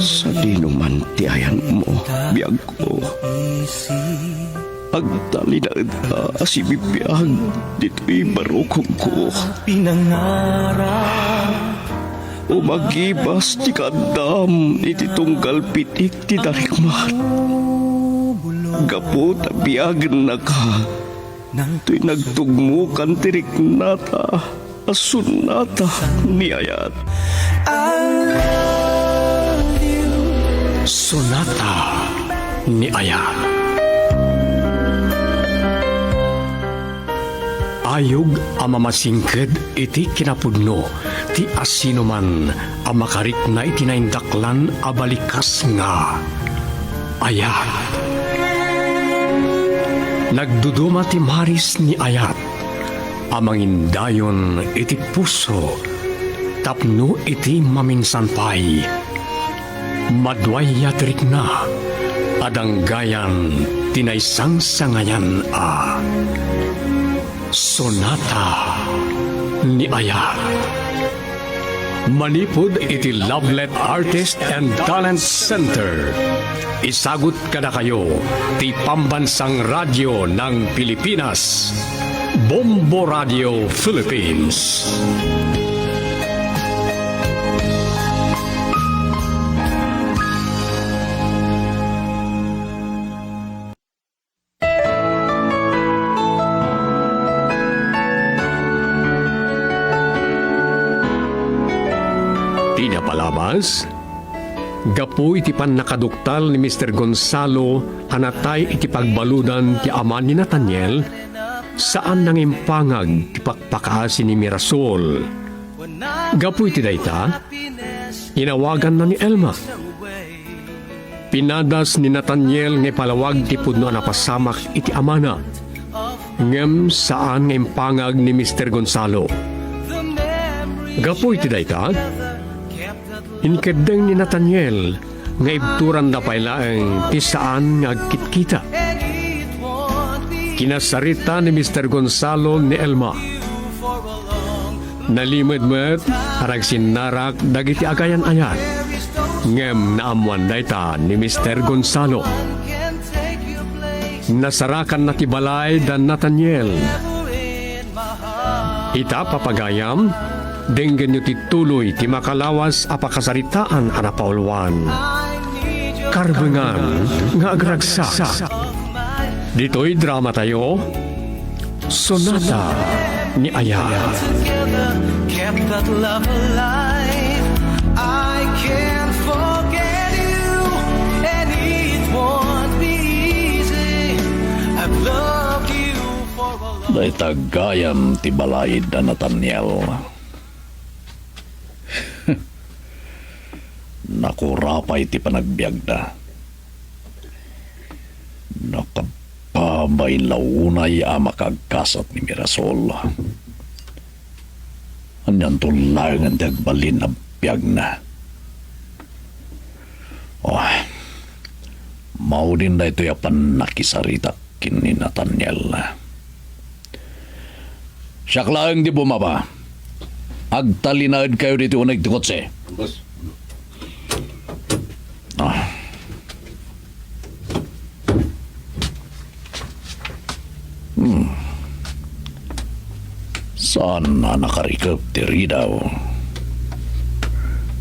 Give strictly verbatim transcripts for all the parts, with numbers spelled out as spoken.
Sadino man ti ayanmo, biagko. Agtalinaedka a sibibiag ditoy barukongko. Umagibas ti kaaddam iti tunggal pitik ti darikmat. Gapu ta biagennaka, toy nagtugmokan ti riknata a sonata ni ayat. Sonata ni ayat. Ayog a mamasingked iti kinapudno ti asinoman a makarikna iti naindaklan a balikas nga ayat. Nagduduma ti maris ni ayat a mangindayon iti puso tapno iti maminsan pay, maduayat rikna a danggayan ti naisangsangayan a Sonata ni Ayat. Manipud iti Lovelet Artist and Talent Center, isagut kadakayo ti Pambansang Radyo ng Pilipinas, Bombo Radio Philippines. Ti napalabas, gapu iti pannakaduktal ni Mister Gonzalo a natay iti pagbaludan ti ama ni Nathaniel, saan nga impangag ti pakpakaasi ni Mirasol. Gapu iti dayta, inawaganna ni Elma. Pinadas ni Nathaniel nga ipalawag ti pudno a napasamak iti amana, ngem saan nga impangag ni Mister Gonzalo. Gapu iti dayta, inkeddeng ni Nathaniel nga ibturanda pay laeng ti saan nga agkitkita. Kinasarita ni Mister Gonzalo ni Elma. Nalimed met a nagsinnarak dagiti agayan-ayat, ngem naammoan dayta ni Mister Gonzalo. Nasarakanna ti balay da Nathaniel. Ita, papagayam, denggenyo ti tuloy ti makalawas a pakasaritaan a napauluan. Karbengan nga agragsak. Ditoy dramatayo, Sonata ni Ayat. Together, kept that love alive. I can't forget you, and it won't be easy. I've loved you for a long Dayta gayam ti balay da Nathaniel. Nakura pay ti panagbiagda. Nakababain la unay a makaagkasat ni Mirasol. Anianto laengen ti agbalin a biagna? Oh, maudin daytoy a pannakisaritak ken ni Nathaniel. Siak laeng ti bumaba. Agtalinaedkayo ditoy uneg ti kotse. Boss. Ah. Hmm. Saan a nakarikep ti ridaw?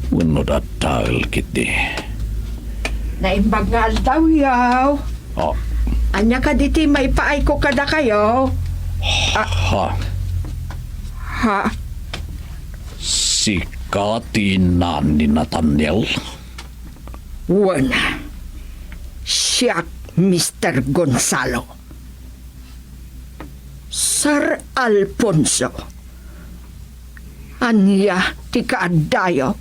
Wenno daddael ketdi? Naimbag nga aldaw, yaw. Ah. Ania kadi ti maipaayko kadakayo? Ah. Ha? Ha? Sika ti ina ni Nathaniel? Wen, siak, Mister Gonzalo. Sir Alfonso, ania ti kaaddayo?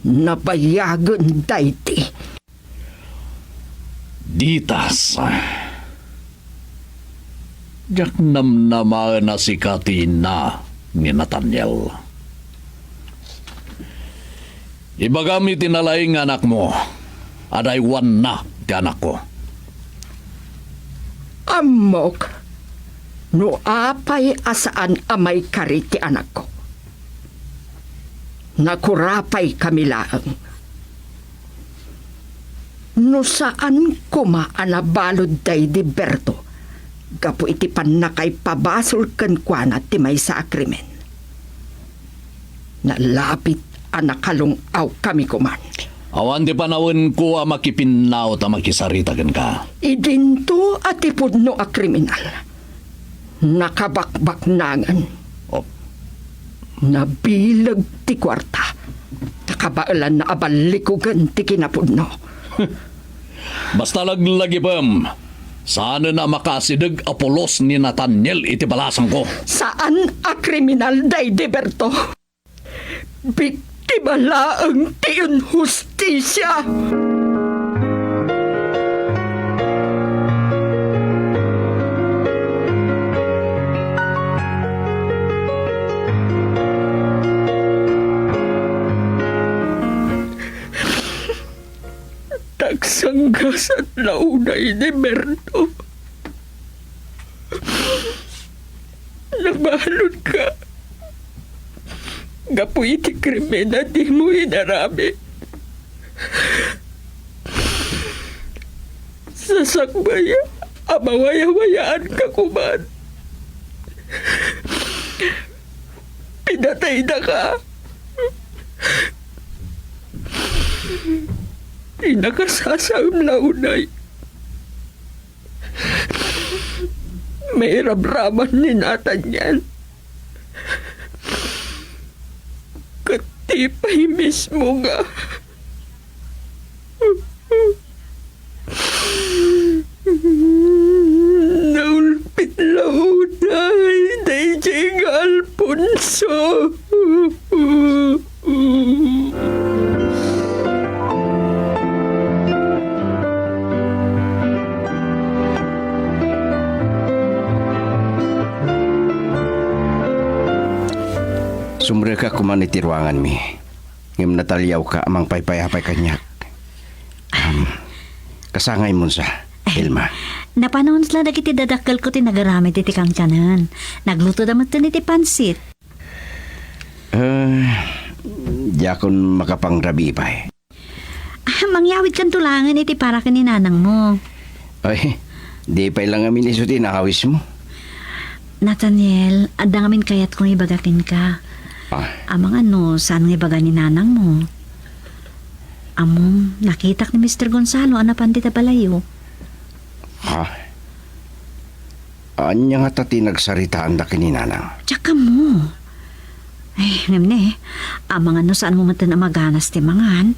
Nabayagen daydi. Ditas. Diak namnamaen a sika ti ina ni Nathaniel. Ibagam iti nalaing nga anakmo a daywanna ti anakko. Ammok no apay a saan a maikari ti anakko. Nakurapaykami laeng. No saan koma a nabalud daydi Berto gapu iti pannakaipabasolna kenkuana ti maysa a krimen, nalabit a nakalung-awkami koman. Awan ti panawenko a makipinnaw ta makisarita kenka. Idinto a ti pudno a kriminal, nakabakbaknangan. Oh. Nabileg ti kuarta. Nakabaelanna a ballikugen ti kinapudno. Basta laglagipem, saanen a makaasideg a pulos ni Nathaniel iti balasangko. Saan a kriminal daydi Berto. Biktima laeng ti inhustisia. Tagsanggasat la unay ni Berto. Nabaludka gapu iti krimen a dimo inaramid. Sasakbay a mawayawayaanka koman. Pinataydaka. Ti nakasasaem la unay, mairabraman ni Nathaniel. Ket ti pay mismo nga naulpit la unay daydiay nga Alfonso. Sumrekak koman iti ruanganmi. Ngem nataliawka a mangpaypayapay kaniak. Am, kasangaymonsa, Elma. Napanonsa la dagiti dadakkelko ti nagaramid iti kankanen. Naglutoda metten iti pansit. Eh, diakon makapangrabii pay. Ah, mangyawidkanto laengen iti para ken ni nanangmo. Ay, di pay la ngamin isu ti naawismo. Nathaniel, adda ngamin kayatko nga ibaga kenka. Ah. Amangan no saan nga ibaga ni nanangmo. Ammom, nakitak ni Mister Gonzalo a napan dita balayo. Ha? Ania ngata ti nagsaritaanda ken ni nanang? Diak ammo. Ay, ngem ne, amangan no saanmo metten a maganas ti mangan.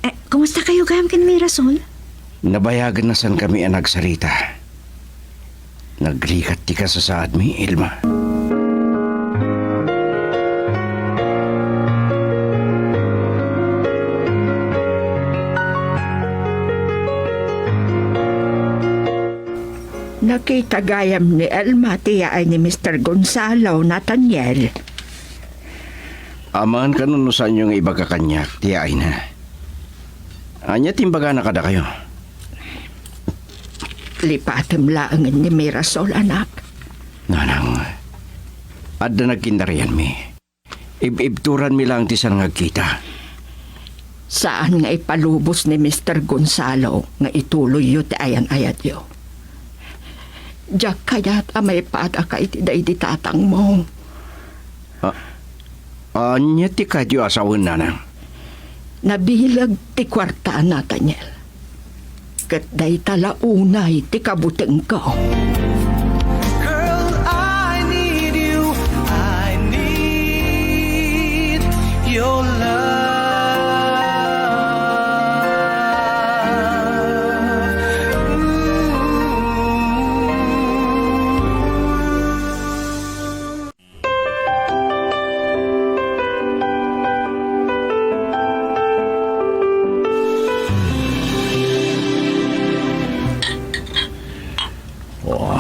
Eh, kumusta kayo gayam ken Mirasol? Nabayagen a saankami a nagsarita. Nagrigat ti kasasaadmi, Elma. Nakita gayam ni Elma ti yaay ni Mister Gonzalo, Nathaniel. Amangan kano no saanyo nga ibaga kaniak ti yaayna. Ania ti imbagana kadakayo? Lipatem laengen ni Mirasol, anak. Nanang, adda nagkinarianmi. Ib-ibturanmi laeng ti saan nga agkita. Saan nga ipalubos ni Mister Gonzalo nga ituloyyo ti ayan-ayatyo. Diak kayat a maipadaka iti daydi tatangmo. A-, ania ti kayatyo a sawen, nanang? Nabileg ti kuarta, Nathaniel. Ket dayta la unay ti kabutengko. Girl, I need you. I need your love. Ooh. Oh.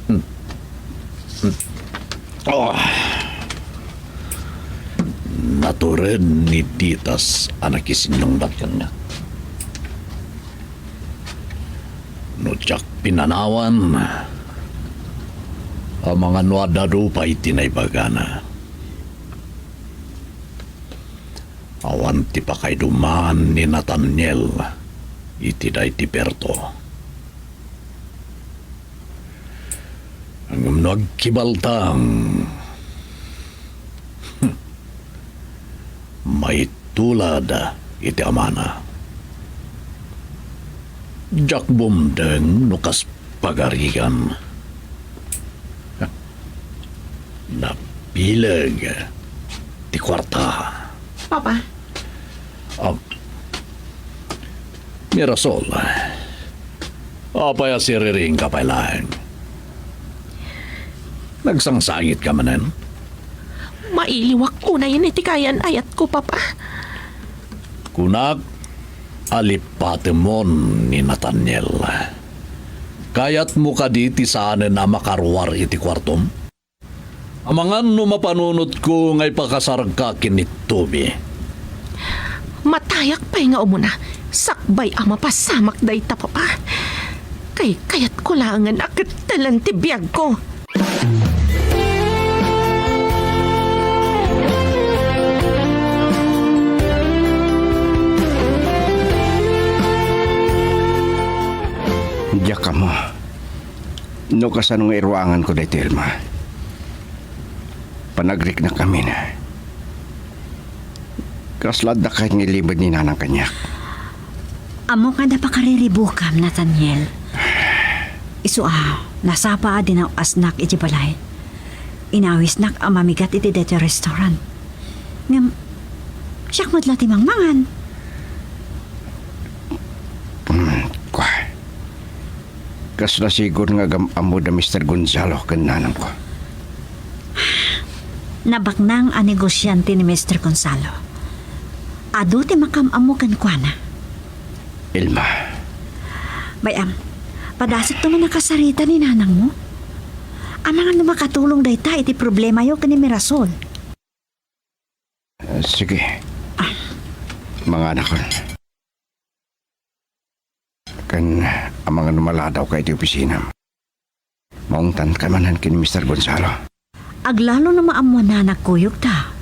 Hmm. Hmm. Oh. Natured ni Titas a nakisinnungbat kaniak. No diak pinanawan, Amangan no ad-adu pay ti naibagana. Awan ti pakaiduman ni Nathaniel iti daydi puerto. Ngem no agkibaltang, maitulad iti amana. Diak bumdeng no kas pagarigan. Nabileg ti kuarta. Papa. Ah, Mirasol, apay a siriring ka pay laeng? Nagsangsangit ka manen? Mailiwak unay iti kayan-ayatko, Papa. Kunak, alipatemon ni Nathaniel. Kayatmo kadi ti saanen a makaruar iti kuartom? Amangan no mapanunotko nga ipakasarka ken ni Toby. Matayak pay nga umuna, sakbay a mapasamak dayta, Papa. Kaykayatko laengen a kettelen ti biagko. Diak ammo no kasano nga iruanganko daytoy, Elma. Panagriknak amin. Kasla adda kayat nga ilimed ni Nanang kaniak. Ammok nga adda pakariribukam, Nathaniel. Isu a, nasapa a dinaw-asnak iti balay. Inawisnak a mamigat iti daytoy restaurant. Ngem, siak met la ti mangmangan. Hmm, kua. Kasla sigud nga agam-ammo da Mister Gonzalo ken nanangko. Nabaknang a negosiante ni Mister Gonzalo. Adu ti makam-ammo kenkuana. Elma. Bay-am, padasekto man a kasarita ni nanangmo. Amangan no makatulong dayta iti problemayo ken ni Mirasol. Ah, sige. Manganakon. Ken amangan no maladawka iti opisinam, maungtanka manen ken ni Mister Gonzalo. Aglalo no maammoanna a nagkuyogta.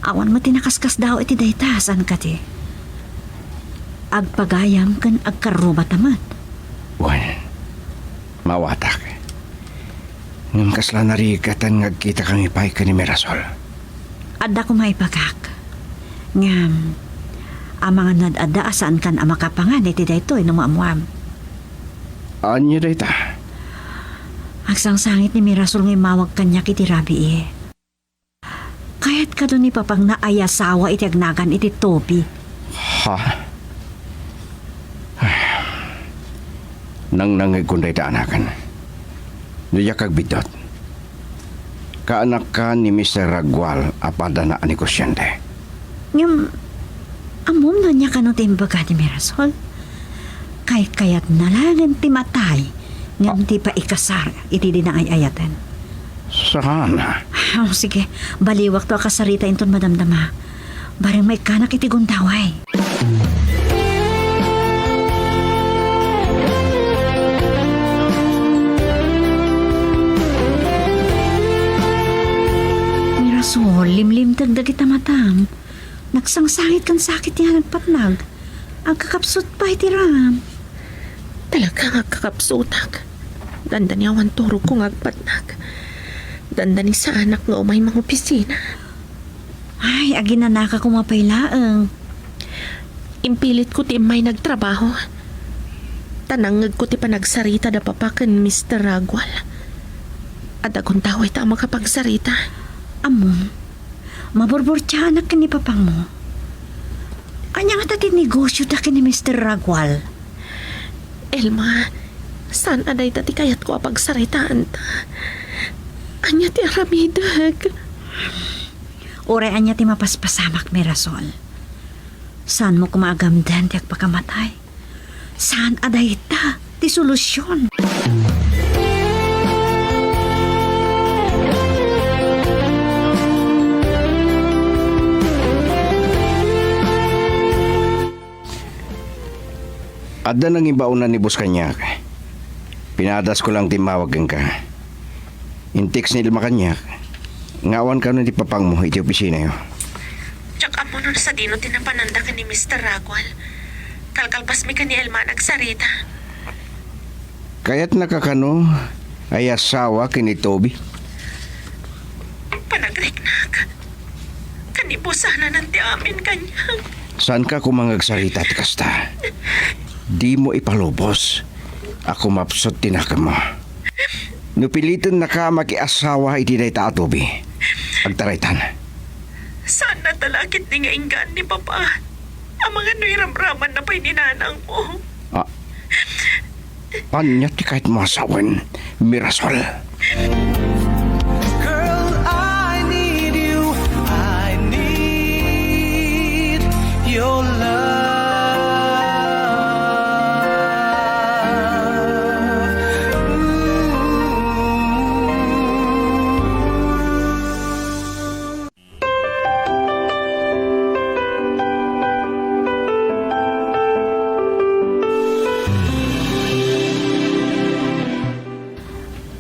Awan met ti nakaskasdaaw iti dayta, saan kadi? Agpagayam ken agkarrubata met. Wen, maawatak. Ngem kasla narigatan nga agkitaka pay ken ni Mirasol. Adda koma ibagak. Ngem, amangan no ad-adda a saankan a makapangan iti daytoy no maammoam. Ania dayta? Agsangsangit ni Mirasol nga immawag kaniak iti rabii. Kayat kano ni Papang a iyasawa iti agnagan iti Toby. Ha? Nangnangegkon dayta anaken. No diak agbiddut, kaanakka ni Mister Ragual a padana a negosiante. Ngem, ammom no ania kano ti imbaga ni Mirasol? Kaykayatna laengen ti matay ngem ti paikasar iti di naay-ayaten. Saan? Ah, sige, baliwakto a kasarita inton madamdama. Bareng maikkanak iti gundaway. Mirasol, limlimteg dagita matam. Nagsangsangit ken sakit ti nagpatnag. Agkakapsut pay ti ram. Talaga nga agkakapsutak. Dandani awan turogko nga agpatnag. Dandani saanak nga umay mangopisina. Ay, aginanaka koma pay laeng. Impilitko ti immay nagtrabaho. Ta nangngegko ti panagsarita da Papa ken Mister Ragual. Adda gundaway ta a makapagsarita. Ammom, maburburtiaanak ken ni Papangmo. Ania ngata ti negosio da ken ni Mister Ragual? Elma, saan a dayta ti kayatko a pagsaritaanta. Ania ti aramidek? Uray ania ti mapaspasamak, Mirasol. Saanmo koma a gamden ti agpakamatay. Saan a dayta ti solusion. Adda nangibaonnan ni boss kaniak. Pinadasko lang ti immawag kenka. In-text ni Elma kaniak nga awan kano ti papangmo iti opisinayo. Diak ammo no sadino ti napananda ken ni Mister Ragual. Kalkalpasmi ken ni Elma a nagsarita. Kayatnaka kano a iasawa ken ni Toby? Panagriknak. Kanibusananan ti amin kaniak. Saanka koma nga agsarita ti kasta. Dimo ipalubos a kumapsut ti nakemmo. No pilitennaka a makiasawa iti dayta a Toby, agtaraytan. Saanna ta la ketdi nga inggaan ni Papa? Amangan no iramramanna pay ni nanangmo. Ah, ania ti kayatmo a sawen, Mirasol? Girl, I need you. I need your love. Ooh.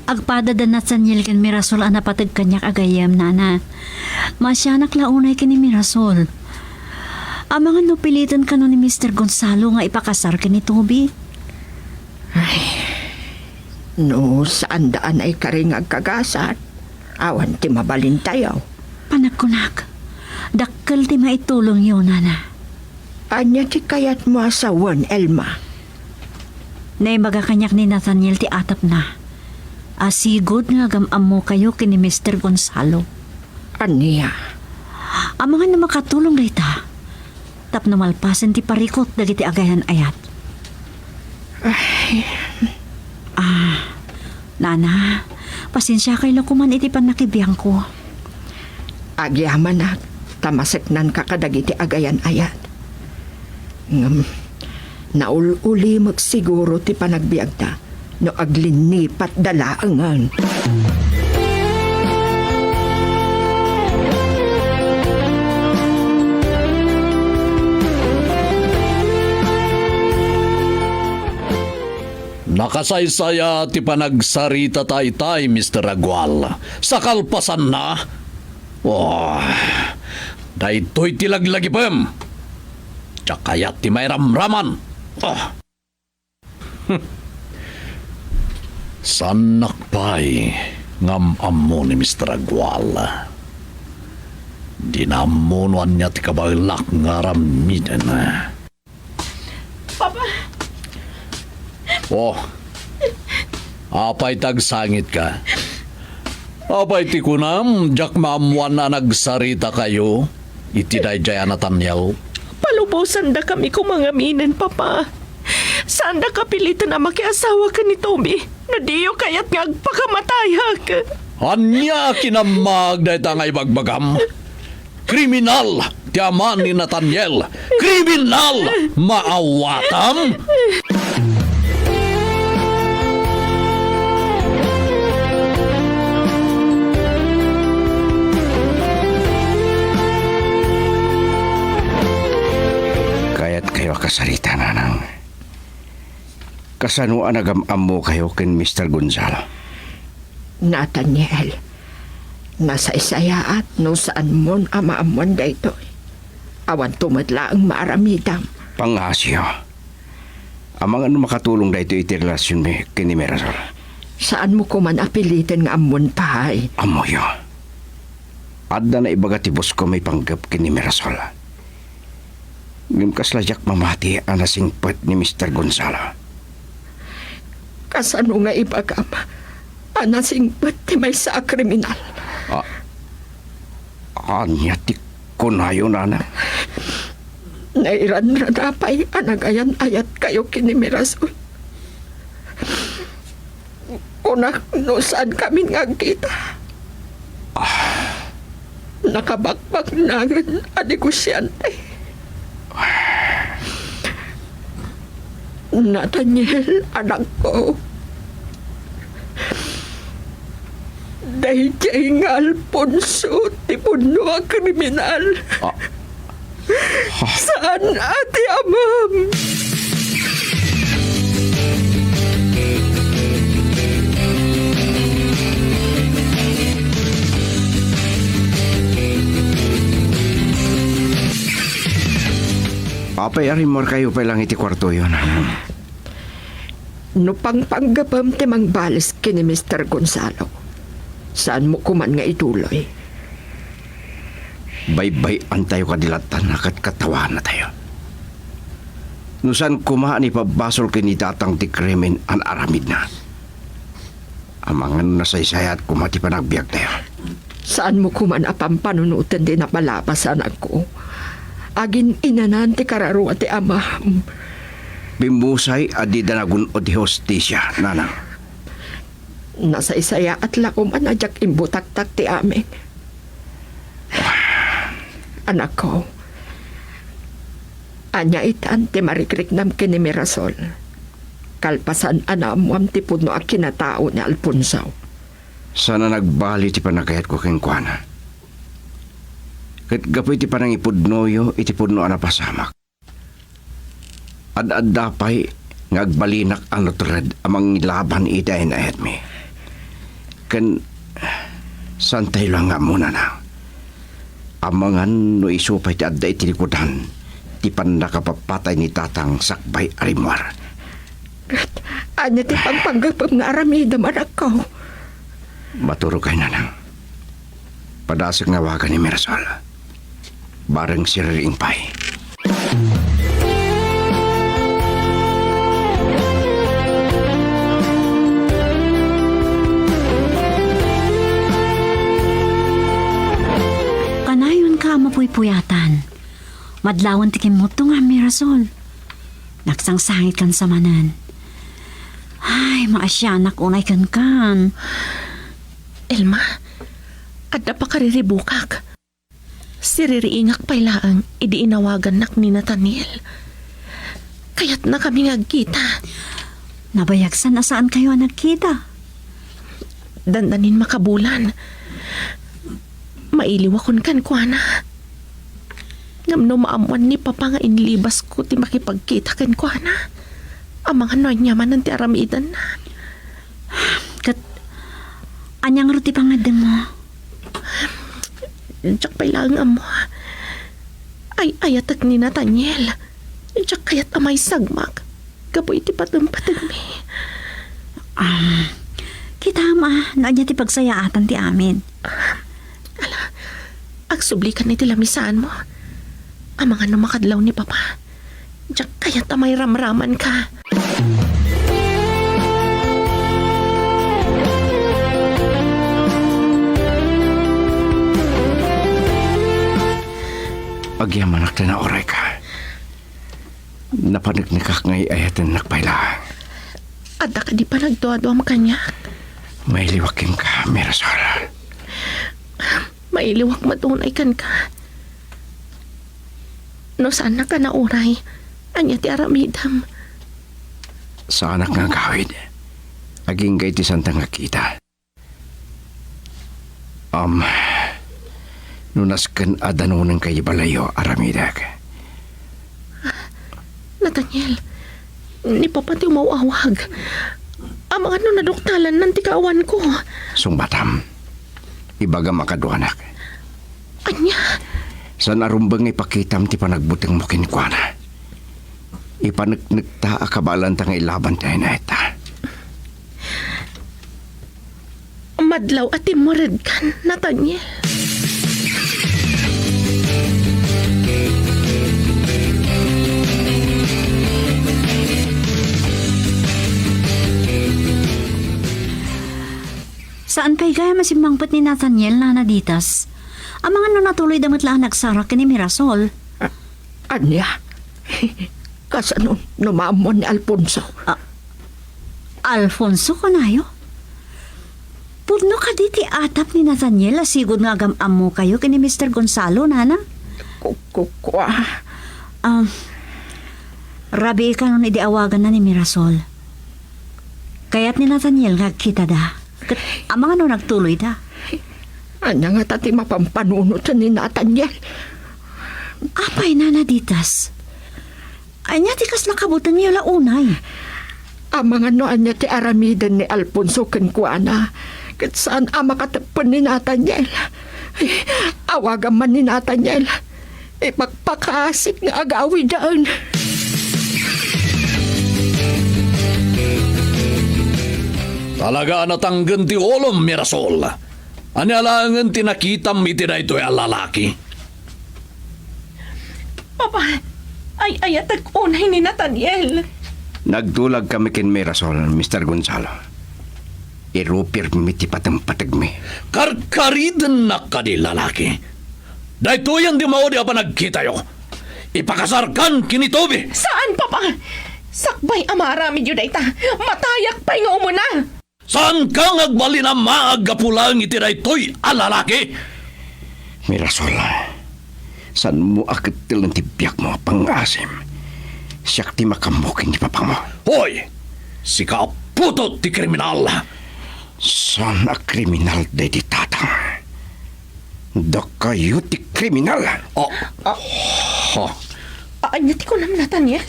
Agpada da Nathaniel ken Mirasol a napateg kaniak a gayyem, nana. Maasianak la unay ken ni Mirasol. Amangan no piliten kano ni Mister Gonzalo nga ipakasar ken ni Toby? Ay, no saanda a naikari nga agkagasat, awan ti mabalintayo. Panagkunak, dakkel ti maitulongyo, nana. Ania ti kayatmo a sawen, Elma? Naibaga kaniak ni Nathaniel ti atapna. Asigud nga agam-ammokayo ken ni Mister Gonzalo. Ania? Amangan no makatulong dayta tapno malpasen ti parikut dagiti agayan-ayat. Ay. Ah, nana, pasensiakay la koman iti pannakibiangko. Agyamanak ta maseknanka kadagiti agayan-ayat. Ngem, naul-ulimek siguro ti panagbiagda no aglinnipatda laengen. Nakasaysaya ti panagsarita ta itay, Mister Agual. Sa kalpasanna, oh, daytoy ti laglagipem. Diak kayat ti mairamraman. Oh. Saannak pay nga am-ammo ni Mister Agual. Dina ammo no ania ti kabaelak nga aramiden. Papa! Oh, apay ta agsangitka? Apay ti kunam, diak maammoan a nagsaritakayo iti daydiay a Nathaniel? Palubosandakami koma ngaminen, Papa. Saandak a piliten a makiasawa ken ni Toby no diyo kayat nga agpakamatayak. Ania a kinammag dayta nga ibagbagam? Kriminal ti ama ni Nathaniel! Kriminal! Maawatam! Kayatkayo a kasarita, nanang. Kasano a nagam-ammokayo ken Mister Gonzalo? Nathaniel, nasaysayaat no saanmon a maammoan daytoy. Awanto met laeng maaramidam. Pangngaasim. Amangan no makatulong daytoy iti relasionmi ken ni Mirasol. Saanmo koman a piliten nga ammon pay. Ammoyo. Adda naibaga ti bosko maipanggep ken ni Mirasol. Ngem kasla diak mamati a nasingpet ni Mister Gonzalo. Kasano nga ibagam a nasingpet ti maysa a kriminal? A-, ania ti kunayo, nana? Nairanrana pay a nagayan-ayatkayo ken ni Mirasol. Kunak no saankamin nga agkita. Ah. Nakabakbaknangen a negosiante. Nathaniel, anakko. Daydiay nga Alfonso ti pudno a kriminal. Ah. Saan a ti amam. Apay a rimmuarkayo pay lang iti kuartoyo, nanang? No pangpanggepem ti mangbales ken ni Mister Gonzalo, saanmo koman nga ituloy. Baybay-antayo kadi lattan a ket katawaannatayo. No saan koma a ipabbasol ken ni tatang ti krimen a naaramidna, amangan no nasaysayaat koma ti panagbiagtayo. Saanmo koman a pampanunoten ti napalabas, anakko. Agin-inanan ti kararua ti amam. Bimmusay a dida nagun-od ti hustisia, nanang. Nasaysayaat la koman a diak imbutaktak ti amin. Anakko, ania itan ti marikriknam ken ni Mirasol, kalpasan a naammoam ti pudno a kinatao ni Alfonso? Saan a nagbali ti panagayatko kenkuana. Ket gapu iti panangipudnoyo iti pudno a napasamak, ad-adda pay nga agbalinak a nutred a mangilaban iti ay-ayatmi. Ken saantayo la nga ammo, nanang. Amangan no isu pay ti adda iti likudan ti pannakapapatay ni tatang sakbay a rimmuar. Ania ti pangpanggepem nga aramidem, anakko? Maturogkay, nanang. Padasek nga awagan ni Mirasol. Bareng siririing pay. Kanayon ka a mapuypuyatan. Madlawan ti kimmutto nga, Mirasol. Nagsangsangit kan sa manen. Ay, maasianak unay kenkan. Elma, adda pakariribukak. Siririingak pay laeng idi inawagannak ni Nathaniel. Kayatna kami nga agkita. Nabayagsan a saankayo a nagkita. Dandanin makabulan. Mailiwakon kenkuana. Ngem no maammuan ni Papa nga inlibasko ti makipagkita kenkuana, amangan no ania manen ti aramidenna. Ket ania ngarud ti pangaddemmo? Diak pay laeng ammo. Ay-ayatek ni Nathaniel. Diak kayat a maisagmak gapu iti patempatengmi. Um, kitam a, no ania ti pagsayaatan ti amin. Ala, agsublikan iti lamisaanmo. Amangan no makadlaw ni Papa. Diak kayat a mairamramanka. Agyamanak ta naurayka. Napaneknekak nga ay-ayatennak pay laeng. Adda kadi panagduaduam kaniak? Mailiwak kenka, Mirasol. Mailiwak met unay kenka. No saannak a nauray, ania ti aramidem? Saanak nga agawid. Agingga iti saanta nga kita. Am, no nasken a danonenka iti balayyo, aramidek. Nathaniel, ni Papa ti umaw-awag. Amangan no naduktalannan ti kaawanko. Sungbatam. Ibagam a kaduanak. Ania? Saan a rumbeng nga ipakitam ti panagbutengmo kenkuana. Ipaneknekta a kabaelanta nga ilaban ti ay-ayatta. Madlaw a timmuredkan, Nathaniel. Saan pay gayam a simmangpet ni Nathaniel, Nana Ditas? Amangan no natuloyda met la a nagsarak ken ni Mirasol. A-, ania? Kasano no maammuan ni Alfonso? A-, Alfonso, kunayo? Pudno kadi ti atap ni Nathaniel a sigud nga agam-ammokayo ken ni Mister Gonzalo, Nana? Ku-, ku-, kua? Ah, rabii kanon idi awaganna ni Mirasol. Kayat ni Nathaniel nga agkitada. Ket amangan no nagtuloyda. Ania ngata ti mapampanunoten ni Nathaniel? Apay, Nana Ditas? Ania ti kasla kabutengyo la unay? Amangan no ania ti aramiden ni Alfonso kenkuana, ket saan a makateppen ni Nathaniel. Ay, awagam man ni Nathaniel. ti pakpakasik nga agawiden. Talaga a natanggen ti ulom, Mirasol. Ania laengen ti nakitam iti daytoy a lalaki? Papa, ay-ayatek unay ni Nathaniel. Nagtulagkami ken Mirasol, Mister Gonzalo. Irupirmi ti patempategmi. Karkaridennak kadi, lalaki? Daytoyen ti maudi a panagkitayo. Ipakasarkan ken ni Toby. Saan, Papa? Sakbay a maaramidyo dayta, matayak pay nga umuna. Saanka nga agbalin a maag gapu laeng iti daytoy a lalaki? Mirasol, saanmo a kettelen ti biagmo a pangngaasim. Siak ti makaammo ken ni papamo. Hoy! Sika a putot ti kriminal! Saan a kriminal daydi tatang. Dakayo ti kriminal! Ah, ah, ha? Ania ti kunam, Nathaniel?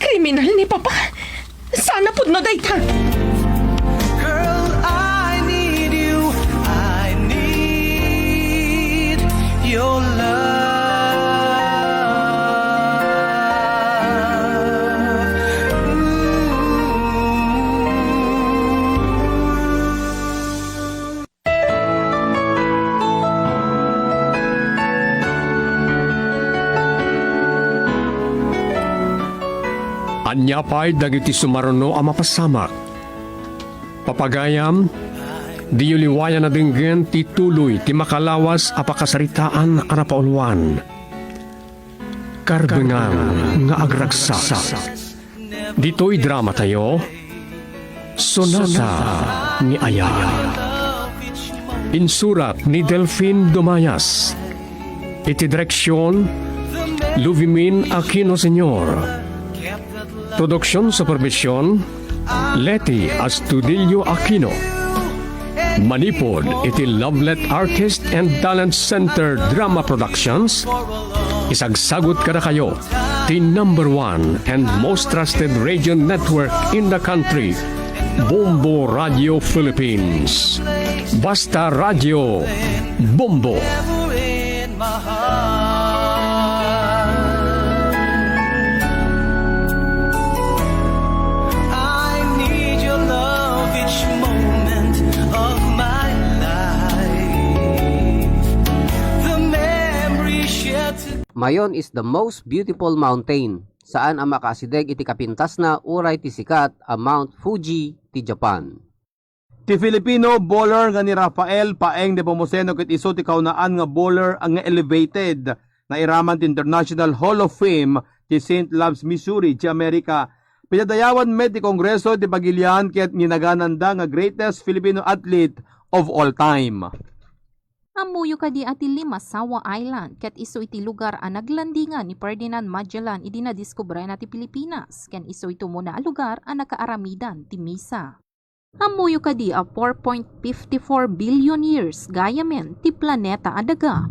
Kriminal ni Papa? Saan a pudno dayta? Girl, I need you. I need your love. Ooh. Ania pay dagiti sumaruno a mapasamak? Papagayam, diyo liwayan a denggen ti tuloy ti makalawas a pakasaritaan a napauluan. Karbengan nga agragsak. Ditoy dramatayo, Sonata ni Ayat. Insurat ni Delfin Dumayas. Iti direksyon, Luvimin Aquino Senior. Produksion supervision, Leti Astudillo Aquino. Manipud iti Lovelet Artist and Talent Center Drama Productions, isagsagut kadakayo ti number one and most trusted radio network in the country, Bombo Radio Philippines. Basta Radio, Bombo. I need your love each moment of my life. The memory shared to Mayon is the most beautiful mountain. Saan a makaasideg iti kapintasna uray ti sikat a Mount Fuji ti Japan. Ti Filipino bowler nga ni Rafael Paeng Nepomuceno ket isu ti kaunaan nga bowler nga elevated. Nairaman ti International Hall of Fame ti Saint Louis, Missouri, ti Amerika. Pinadayawan met ti Kongreso ti Pagilian ket ginagananda nga greatest Filipino athlete of all time. Ammoyo kadi a ti Limasawa Island ket isu iti lugar a naglandingan ni Ferdinand Magellan idi nadiskubrena ti Pilipinas, ken isu iti umuna a lugar a nakaaramidan ti misa. Ammoyo kadi a four point five four billion years gayamen ti planeta a daga?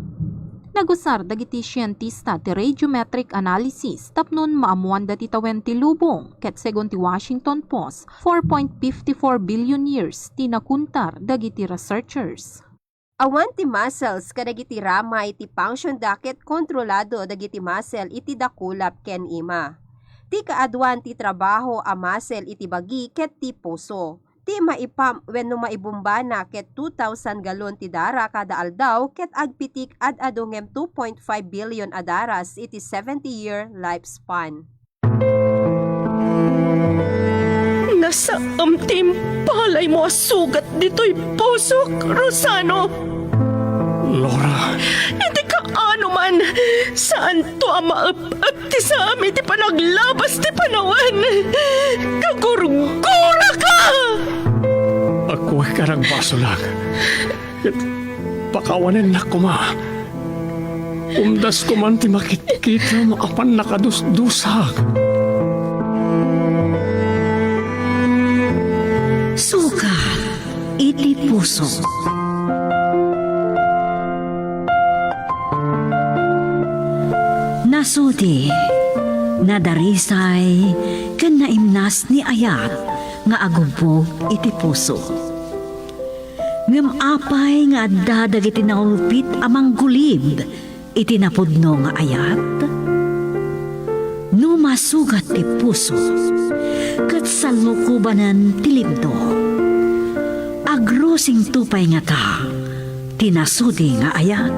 Nagusar dagiti sientista ti radiometric analysis tapnon maammoanda ti tawen ti lubong, ket segun ti Washington Post, four point five four billion years ti nakuntar dagiti researchers. Awan ti muscles kadagiti ramay ti function da ket kontrolado dagiti muscle iti dakulap ken ima. Ti kaaduan ti trabaho a muscle iti bagi ket ti puso. Ti maipump wenno maibumbana ket two thousand galon ti dara kada aldaw ket agpitik ad-adu ngem two point five billion a daras iti seventy-year lifespan. Nasaem ti impalaymo a sugat ditoy pusok, Rosano. Laura. Iti kaano man, saanto a maep-ep ti saam iti panaglabas ti panawen. Kagurguraka! Agkuak a nagbasolak. Ket pakawanennak koma. Umdas koman ti makitkitam a pannakadusdusak. Sukat iti puso. Nasudi, nadarisay, ken naimnas ni Ayat nga agubbog iti puso. Ngem apay nga adda dagiti naulpit a manggulib iti napudno nga ayat? No masugat ti puso, ket salukobanen ti libno, agrusingto pay ngata ti nasudi nga ayat?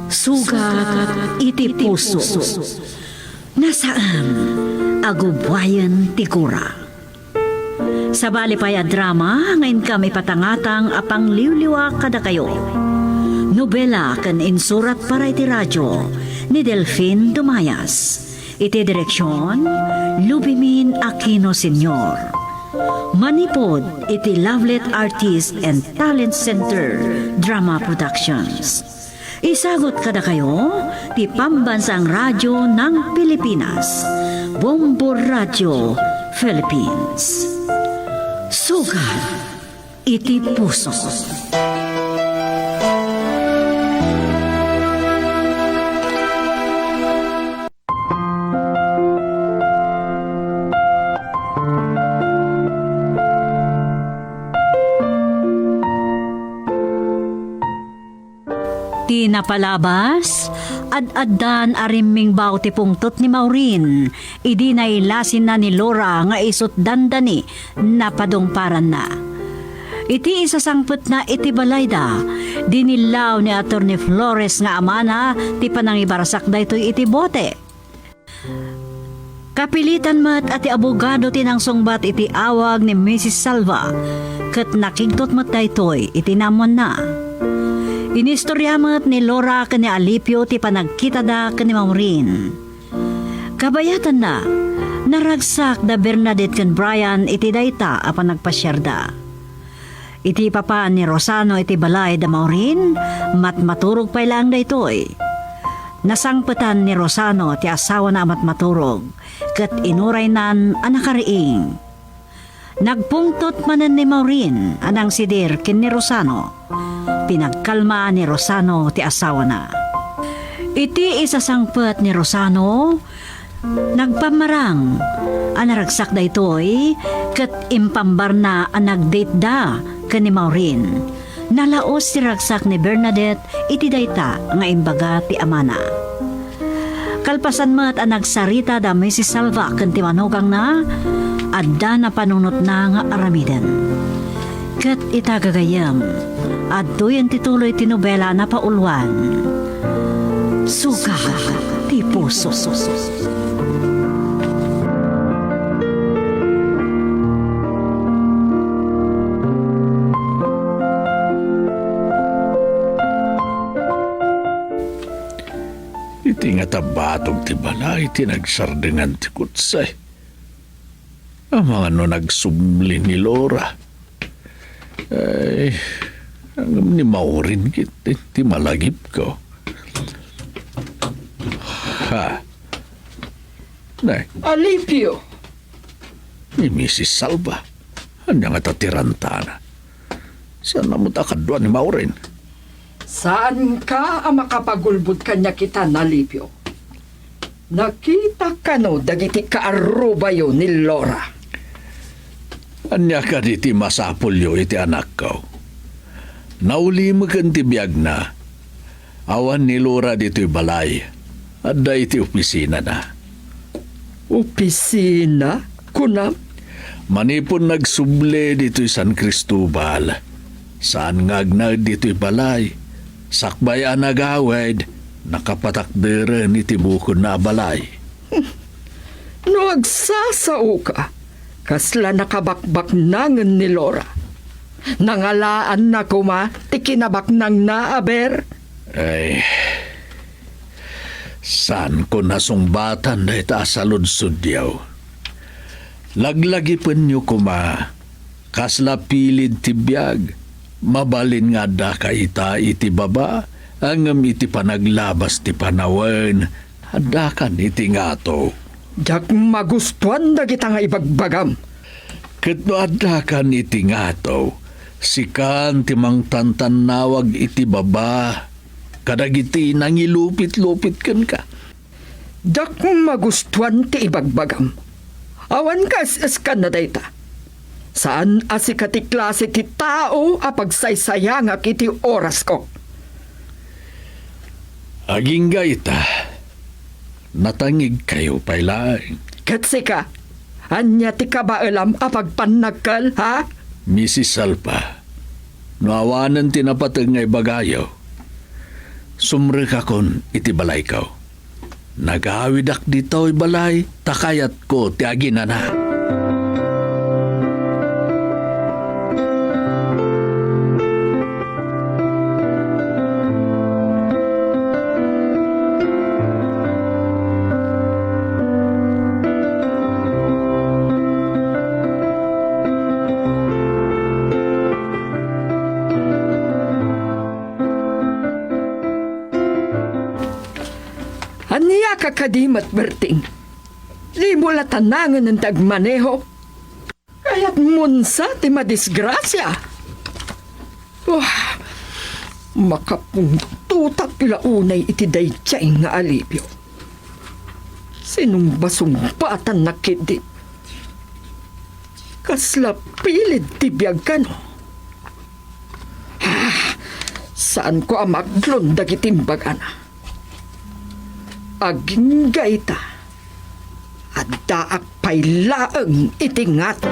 Sugat iti puso nga saan a gubbuayen ti gura. Sabali pay a drama nga inkam ipatangatang a pangliwliwa kadakayo. Nobela ken insurat para iti radio ni Delfin Dumayas. Iti direksion, Lubimin Aquino Senior. Manipud iti Lovelet Artist and Talent Center Drama Productions. Isagut kadakayo ti Pambansang Radyo ng Pilipinas, Bombo Radyo Philippines. Sugat iti puso. Ti napalabas, ad-addan a rimmingbaw ti pungtot ni Maureen idi nailasinna ni Laura nga isut' dandani napadungparanna. Iti isasangpetna iti balayda, dinillaw ni Attorney Flores nga amana ti panangibarsak daytoy iti bote. Kapilitan met a ti abogado ti nangsungbat iti awag ni Misis Salva, ket nakigtot met daytoy iti naammoanna. Inistorya met ni Laura ken ni Alipio ti panagkitada ken ni Maureen. Kabayatanna, naragsak da Bernadette ken Brian iti dayta a panagpasiarda. Iti ipapan ni Rosano iti balay da Maureen, matmaturog pay laeng daytoy. Nasangpetan ni Rosano ti asawana a matmaturog, ket inuraynan a nakariing. Nagpungtot manen ni Maureen a nangsidir ken ni Rosano. Pinagkalma ni Rosano ti asawana. Iti isasangpet ni Rosano, nagpammarang a naragsak daytoy ket impambarna a nag-date da ken ni Maureen. Nalaus ti ragsak ni Bernadette iti dayta nga imbaga ti amana. Kalpasan met a nagsarita da Misis Salva ken ti manugangna, adda napanunotna nga aramiden. Ket ita gagayyem, adtoyen ti tuloy ti nobela a napauluan, Sugat ti Puso. Iti ngata batog ti balay ti nagsardengan ti kutsay. Amangan no nagsubli ni Laura. Ay, ngem ni Maureen ket ti malagipko. Ha? Nay. Alipio! Ni Misis Salva. Ania ngata ti rantana? Saan a met a kadua ni Maureen? Saanka a makapagulbod kaniak ita, Alipio? Nakita kano dagiti kaarrubayo ni Laura? Ania kadi ti masapulyo iti anakko? Naulimeken ti biagna. Awan ni Laura ditoy balay. Adda iti opisinana. Opisina? Kunam? Manipud nagsubli ditoy San Cristobal, saan nga agnaed ditoy balay. Sakbay a nagawid, nakapatakderen iti bukodna a balay. No agsasaoka, kasla nakabakbaknangen ni Laura. Nangalaanna koma ti kinabaknangna a ber. Ay, saanko nasungbatan dayta a saludsodyo. Laglagipenyo koma, kasla pilid ti biag. Mabalin nga addaka ita iti baba, ngem iti panaglabas ti panawen, addakan iti ngato. Diak magustuan dagita nga ibagbagam. Ket no addakan iti ngato, sikan ti mangtantannawag iti baba kadagiti nangilupit-lupit kenka. Diak magustuan ti ibagbagam. Awan kaes-eskan na dayta. Saan a sika ti klase ti tao a pagsaysayangak iti orasko. Agingga ita, natangigkayo pay laeng. Ket sika, ania ti kabaelam a pagpannakkel, ha? Misis Salpa, no awanen ti napateg nga ibagayo, sumrekakon iti balayko. Nagawidak ditoy balay ta kayatko ti aginana. Ania ka kadi met, Berting? Dimo la tanangen ti agmaneho? Kayatmon sa ti madisgrasia? Wah, makapungtotak la unay iti daydiay nga alibio. Sinungbasungbatan na ketdi. Kasla pilid ti biag kano. Ah, saanko a maaklon dagiti imbagana. Agingga ita, addaak pay laeng iti ngato.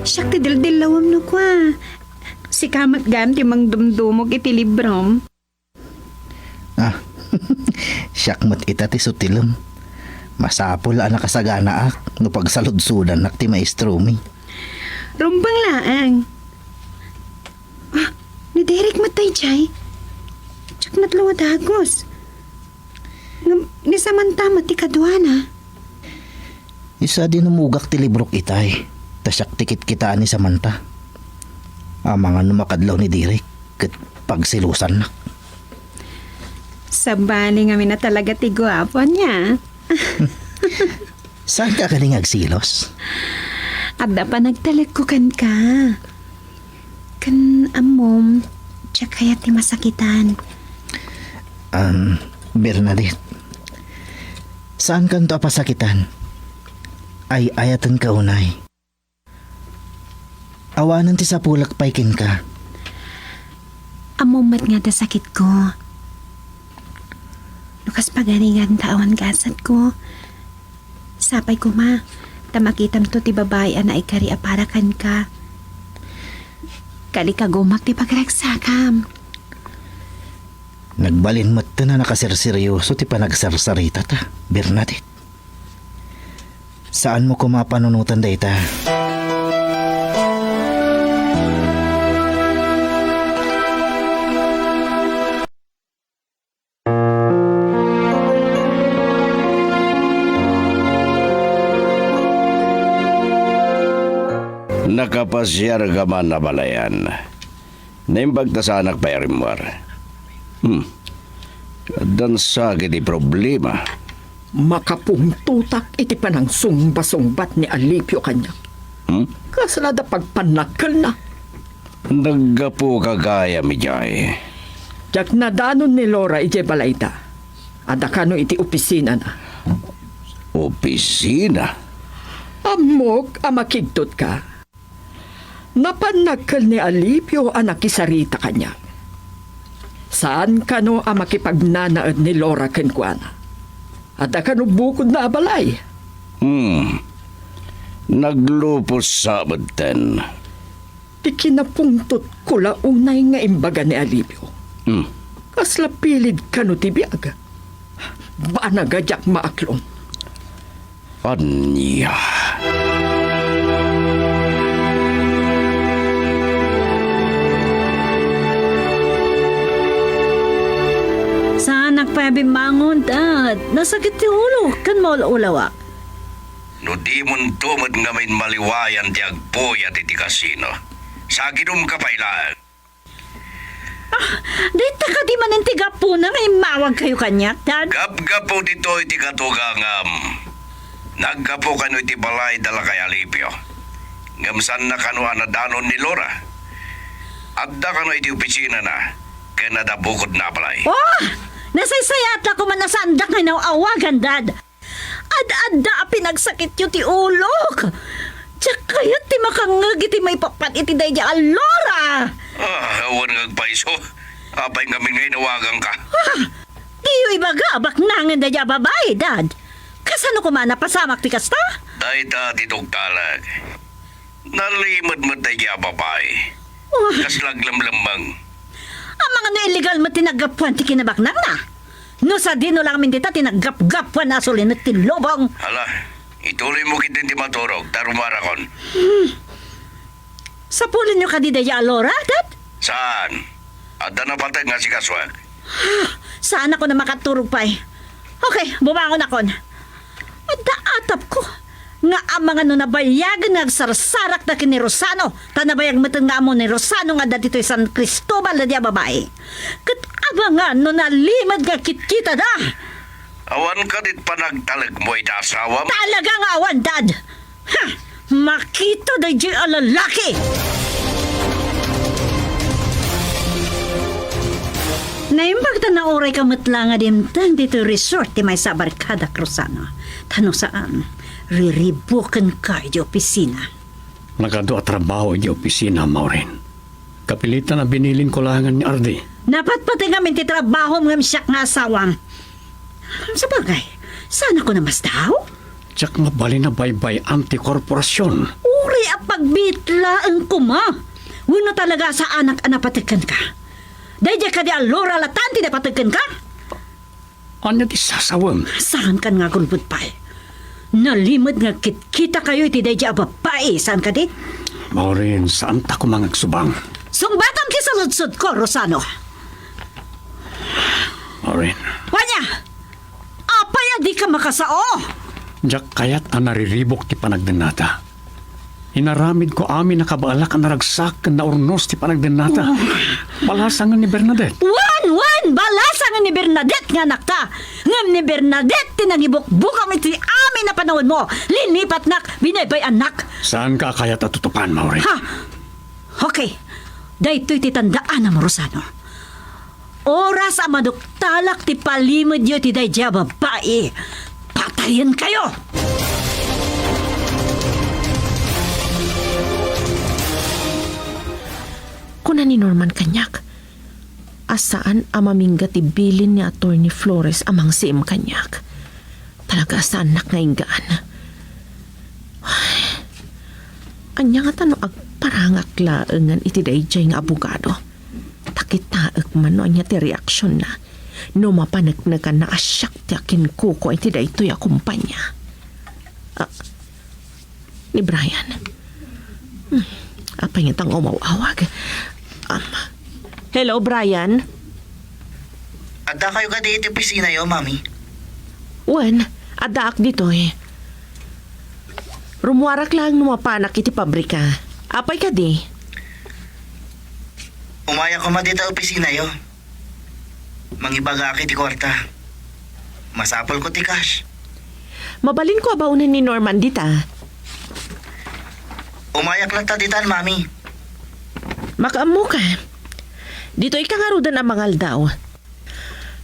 Siak ti dildillawem no kua. Sika met gayam ti mangdumdumog iti librom. Ah, siak met ita ti sutilem. Masapul a nakasaganaak no pagsaludsodannak ti maestromi. Rumbeng laeng. Ah, ni Derek met daydiay. Diak met la dagus. Ngem ni Samantha met ti kaduana. Isu a dinumogak ti librok itay, ta siak ti kitkitaan ni Samantha. Amangan no makadlaw ni Derek ket pagselosannak. Sabali ngamin a talaga ti guapo, ania? Saanka kadi nga agselos? Adda panagtalekko kenka. Ken ammom, diak kayat ti masakitan. Am, Bernadette, saankanto a pasakitan. Ay-ayatenka unay. Awanen ti sapulek pay kenka. Ammom met nga adda sakitko. No kas pagarigan ta awan gasatko, sapay koma ta makitamto ti babai a naikari a para kenka. Kalikagumak ti pagaragsakam. Nagbalin metten a nakaserseryoso ti panagsarsaritata, Bernadette. Saanmo koma a panunoten dayta. Nakapasiarka man a balayan? Naimbag ta saanak pay a rimmuar. Hmm. Addan sa ket ti problema. Makapungtotak iti panangsungba-sungbat ni Alipio kaniak. Hmm? Kasla da pagpannakkelna. Naggapuka gayam idiay. Diak nadanon ni Laura idiay balayda. Adda kano iti opisinana. Opisina? Ammok a makigtotka. Napannakkel ni Alipio a nakisarita kaniak. Saan kano a makipagnanaed ni Laura kenkuana. Adda kano bukodna a balay. Hmm. Naglupos sa metten. Ti kinapungtotko la unay nga imbaga ni Alipio. Hmm. Kasla pilid kano ti biag. Banag a diak maaklon. Ania? Saanak pay a bimmangon, Dad. Nasakit ti ulo ken maul-ulawak. No dimonto met ngamin maliwayan ti agpuyat iti kasino, sagidumka pay laeng. Ah, dayta kadi manen ti gapuna nga immawagkayo kaniak, Dad? Gapgapu ditoy ti katugangam. Naggapu kano iti balay da lakay Alipio. Ngem saanna kano a nadanon ni Laura. Adda kano iti opisinana, ken adda bukodna a balay. Oh! Nasaysayaat la koma a saandak nga inaw-awagan, Dad. Ad-adda a pinagsakityo ti ulok. Diak kayat ti makangngeg iti maipapan iti daydiay a Laura. Ah, awan nga agpayso. Apay ngamin nga inawaganka? Ah, diyo ibaga a baknangen daydiay a babai, Dad. Kasano koma a napasamak ti kasta? Dayta ti tungtalek. Nalimed met daydiay a babai. Ah. Kasla aglemlemmeng. Amangan no illegal met ti naggapuan ti kinabaknangna. No sadino la ngamin dita ti naggapgapuan a sulinek ti lubong. Hala, ituloymo ketdin ti maturog, ta rumuarakon. Hmm. Sapulenyo kadi daydiay a Laura, Dad? Saan? Adda napateg nga asikasuek. Saanakon a makaturog pay. Okay, bumangonakon. Adda atapko nga amangan no nabayagen nga agsarsarakda ken ni Rosano, ta nabayag metten nga ammo ni Rosano nga adda ditoy San Cristobal daydiay a babai. Ket amangan no nalimed nga kitkitada. Awan kadi panagtalekmo iti asawam? Talaga nga awan, Dad! Ha! Makita daydiay a lalaki! Naimbag ta nauray ka met la nga dimteng ditoy resort ti maysa a barkadak, Rosano. Ta no saan, riribukenka iti opisina. Nagadu a trabaho iti opisina, Maureen. Kapilitan a binilinko laengen ni Ardi. Napatpateg ngamin ti trabahom ngem siak nga asawam. Sabagay, saanakon a masdaw? Diak mabalin a baybay-an ti korporasion. Uray a pagbiit laeng koma. Wenno talaga saanak a napateg kenka? Daydiay kadi a Laura latta ti napateg kenka? Ania ti sasawem? Saankan nga agulbod pay. Nalimed nga kitkitatakayo iti daydiay a babai, saan kadi? Maureen, saanta koma nga agsubang. Sungbatam ti saludsodko, Rosano. Maureen. Ania? Apay a dika makasao? Diak kayat a nariribuk ti panagdennata. Inaramidko amin a kabaelak a naragsak ken naurnos ti panagdennata. Oh. Balasangen ni Bernadette. Wen, wen, balasangen ni Bernadette nga anakta. Ngem ni Bernadette ti nangibukbukam iti amin a panawenmo. Linipatnak, binaybay-annak. Saanka a kayat a tutupan, Maureen? Ha? Okay. Daytoy ti tandaanam, Rosano. Oras a maduktalak ti palimedyo iti daydiay a babai, patayenkayo! Kuna ni Norman kaniak a saan a mamingga ti bilin ni Attorney Flores a mangsiim kaniak. Talaga a saannak nga inggaan. Ania ngata no agparangak laengen iti daydiay nga abogado? Ta kitaek man no ania ti reaksionna no mapaneknekanna a siak ti akinkuko iti daytoy a kumpania. Ah, ni Brian. Hmm, apay ngata nga umaw-awag? Um, hello, Brian? Addakayo kadi iti opisinayo, Mami? Wen, addaak ditoy. Rumuarak laeng no mapanak iti pabrika. Apay kadi? Umayak koma dita opisinayo. Mangibagak iti kuarta. Masapulko ti cash. Mabalinko a baonen ni Norman dita. Umayak latta ditan, Mami. Makaammoka. Ditoyka ngaruden a mangaldaw.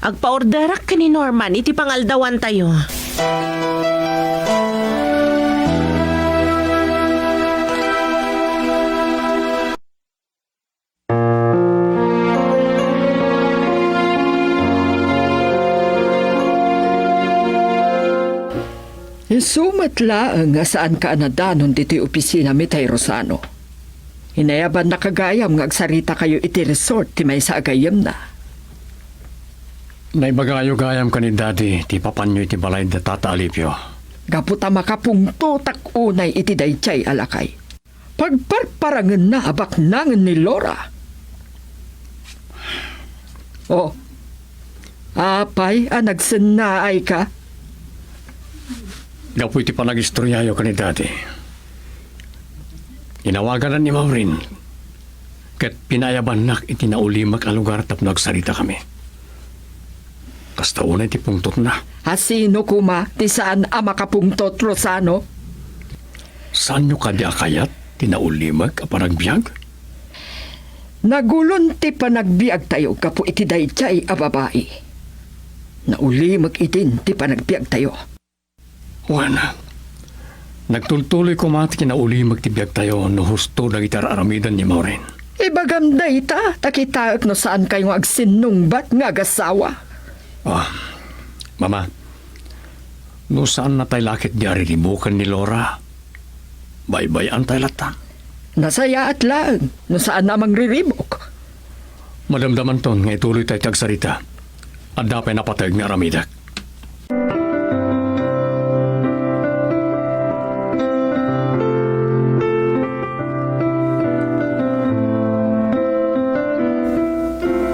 Agpaorderak ken ni Norman iti pangaldawantayo. Isu met laeng a saanka a nadanon ditoy opisinami, Tay Rosano. Inayabannaka gayam nga agsaritakayo iti resort ti maysa a gayyemna. Naibagayo gayam ken ni Daddy ti papanyo iti balay da Tata Alipio. Gapu ta makapungtotak unay iti daydiay a lakay. Pagparparangenna a baknangen ni Laura. Oh, apay a nagsennaayka? Gapu iti panagistoriayo ken ni Daddy, inawaganan ni Maureen ket pinaayabannak iti naulimek a lugar tapno agsaritakami. Kasta unay ti pungtotna. A sino koma ti saan a makapungtot, Rosano? Saanyo kadi a kayat ti naulimek a panagbiag? Nagulon ti panagbiagtayo gapu iti daydiay a babai. Naulimek idin ti panagbiagtayo. Wen, nagtultuloy koma ti kinaulimek ti biagtayo no husto dagiti ar-aramiden ni Maureen. Ibagam dayta, ta kitaek no saankayo nga agsinnungbat nga agasawa. Ah, Mama, no saannatay la ketdi a riribuken ni Laura, baybay-antay latta. Nasayaat laeng no saan a mangriribuk. Madamdamanton nga ituloytay ti agsarita. Adda pay napateg nga aramidek.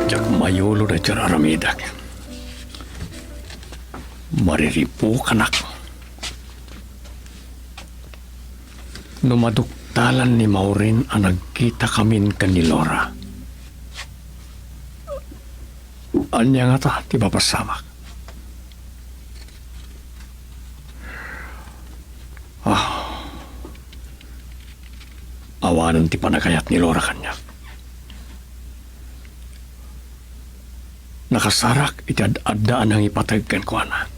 Diak mayulo daytoy aramidek. Mariribukanak. No maduktalan ni Maureen a nagkitakamin ken ni Laura, ania ngata ti mapasamak? Ah. Awanen ti panagayat ni Laura kaniak. Nakasarak iti ad-adda a nangipateg kenkuana.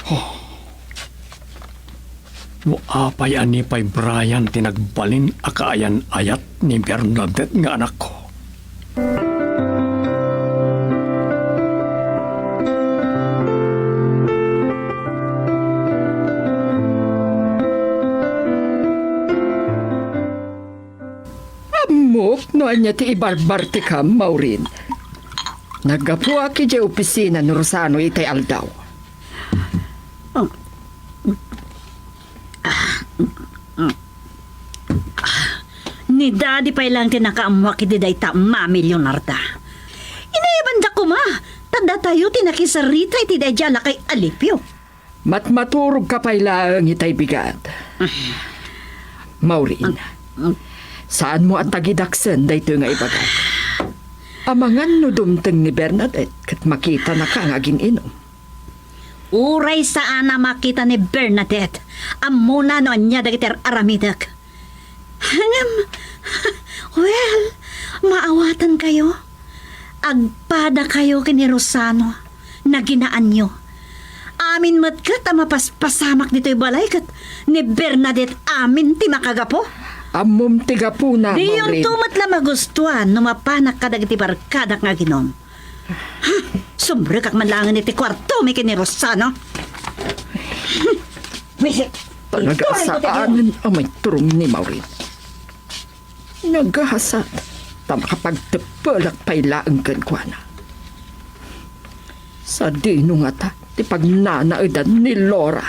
Oh. No apay a ni pay Brian ti nagbalin a kaayan-ayat ni Bernadette nga anakko. Ammok no ania ti ibarbartikam, Maureen. Naggapuak idiay opisina ni Rosano itay aldaw. Ni Daddy pay laeng ti nakaammuak iti dayta, Mami Leonarda. Inayabanda koma, ta datayo ti nakisarita iti daydiay a lakay Alipio. Matmaturogka pay laeng itay bigat. Maureen, saanmo a tagidaksen daytoy nga ibagak. Amangan no dumteng ni Bernadette ket makitanaka nga agin-inum. Uray saan a makita ni Bernadette, ammona no ania dagiti ar-aramidek. Ngem, well, maawatankayo. Agpadakayo ken ni Rosano, naginaanyo. Amin met ket a mapaspasamak ditoy balay ket ni Bernadette amin ti makagapu. Ammom ti gapuna, Maureen. Diyonto met la magustuan no mapanak kadagiti barkadak nga aginom. Ha? Sumrekak man laengen iti kuartomi ken ni Rosano. Wisit. Talaga a saanen a maiturong ni Maureen. Nagasat ta makapagteppelak pay laeng kenkuana. Sadino ngata ti pagnanaedan ni Laura?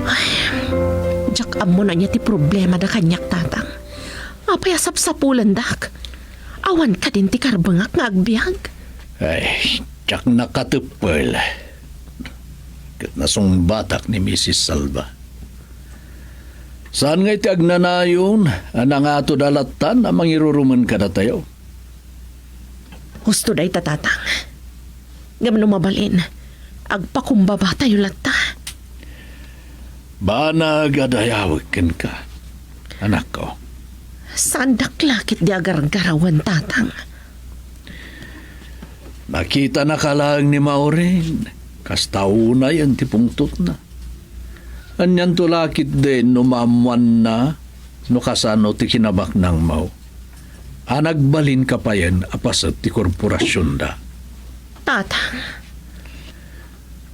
Ay, diak ammo no ania ti problemada kaniak, Tatang. Apay a sapsapulendak? Awan kadin ti karbengak nga agbiag? Ay, diak nakateppel. Ket nasungbatak ni Misis Salva. Saan nga iti agnanayon a nangato da lattan a mangirurumen kadatayo? Husto dayta, Tatang. Ngem no mabalin, agpakumbabatayo latta. Banag a dayawek kenka, anakko. Saandak la ketdi a gargarawen, Tatang. Nakitanaka laeng ni Maureen, kasta unayen ti pungtotna. Anianto la ketdin no maammoanna no kasano ti kinabaknangmo a nagbalin ka payen a paset ti korporasionda? Tatang.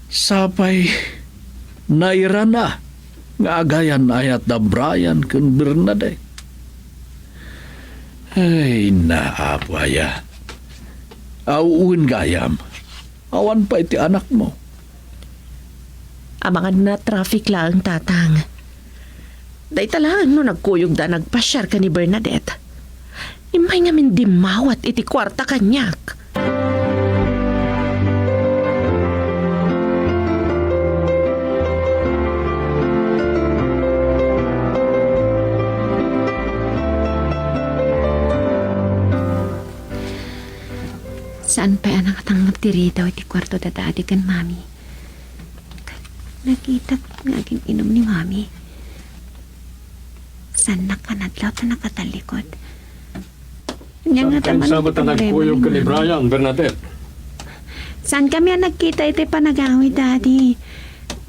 Sapay nairana nga agayan-ayat da Brian ken Bernadette. Ay, na, Apo aya. Aw, wen gayam. Awan pay ti anakmo. Amangan na traffic laeng, Tatang. Dayta laeng no nagkuyogda a nagpasiar ken ni Bernadette. Immay ngamin dimmawat iti kuarta kaniak. Saan pay a nakatangngep ti ridaw iti kuarto da Daddy ken Mami. Nakitak nga agin-inum ni Mami. Kanadlaw ta nakatallikod. Ania ngata man ti problema ni Mama? Saan kami a nagkuyog ken ni Brian, Bernadette? Saan kami a nagkita iti panagawid, Daddy?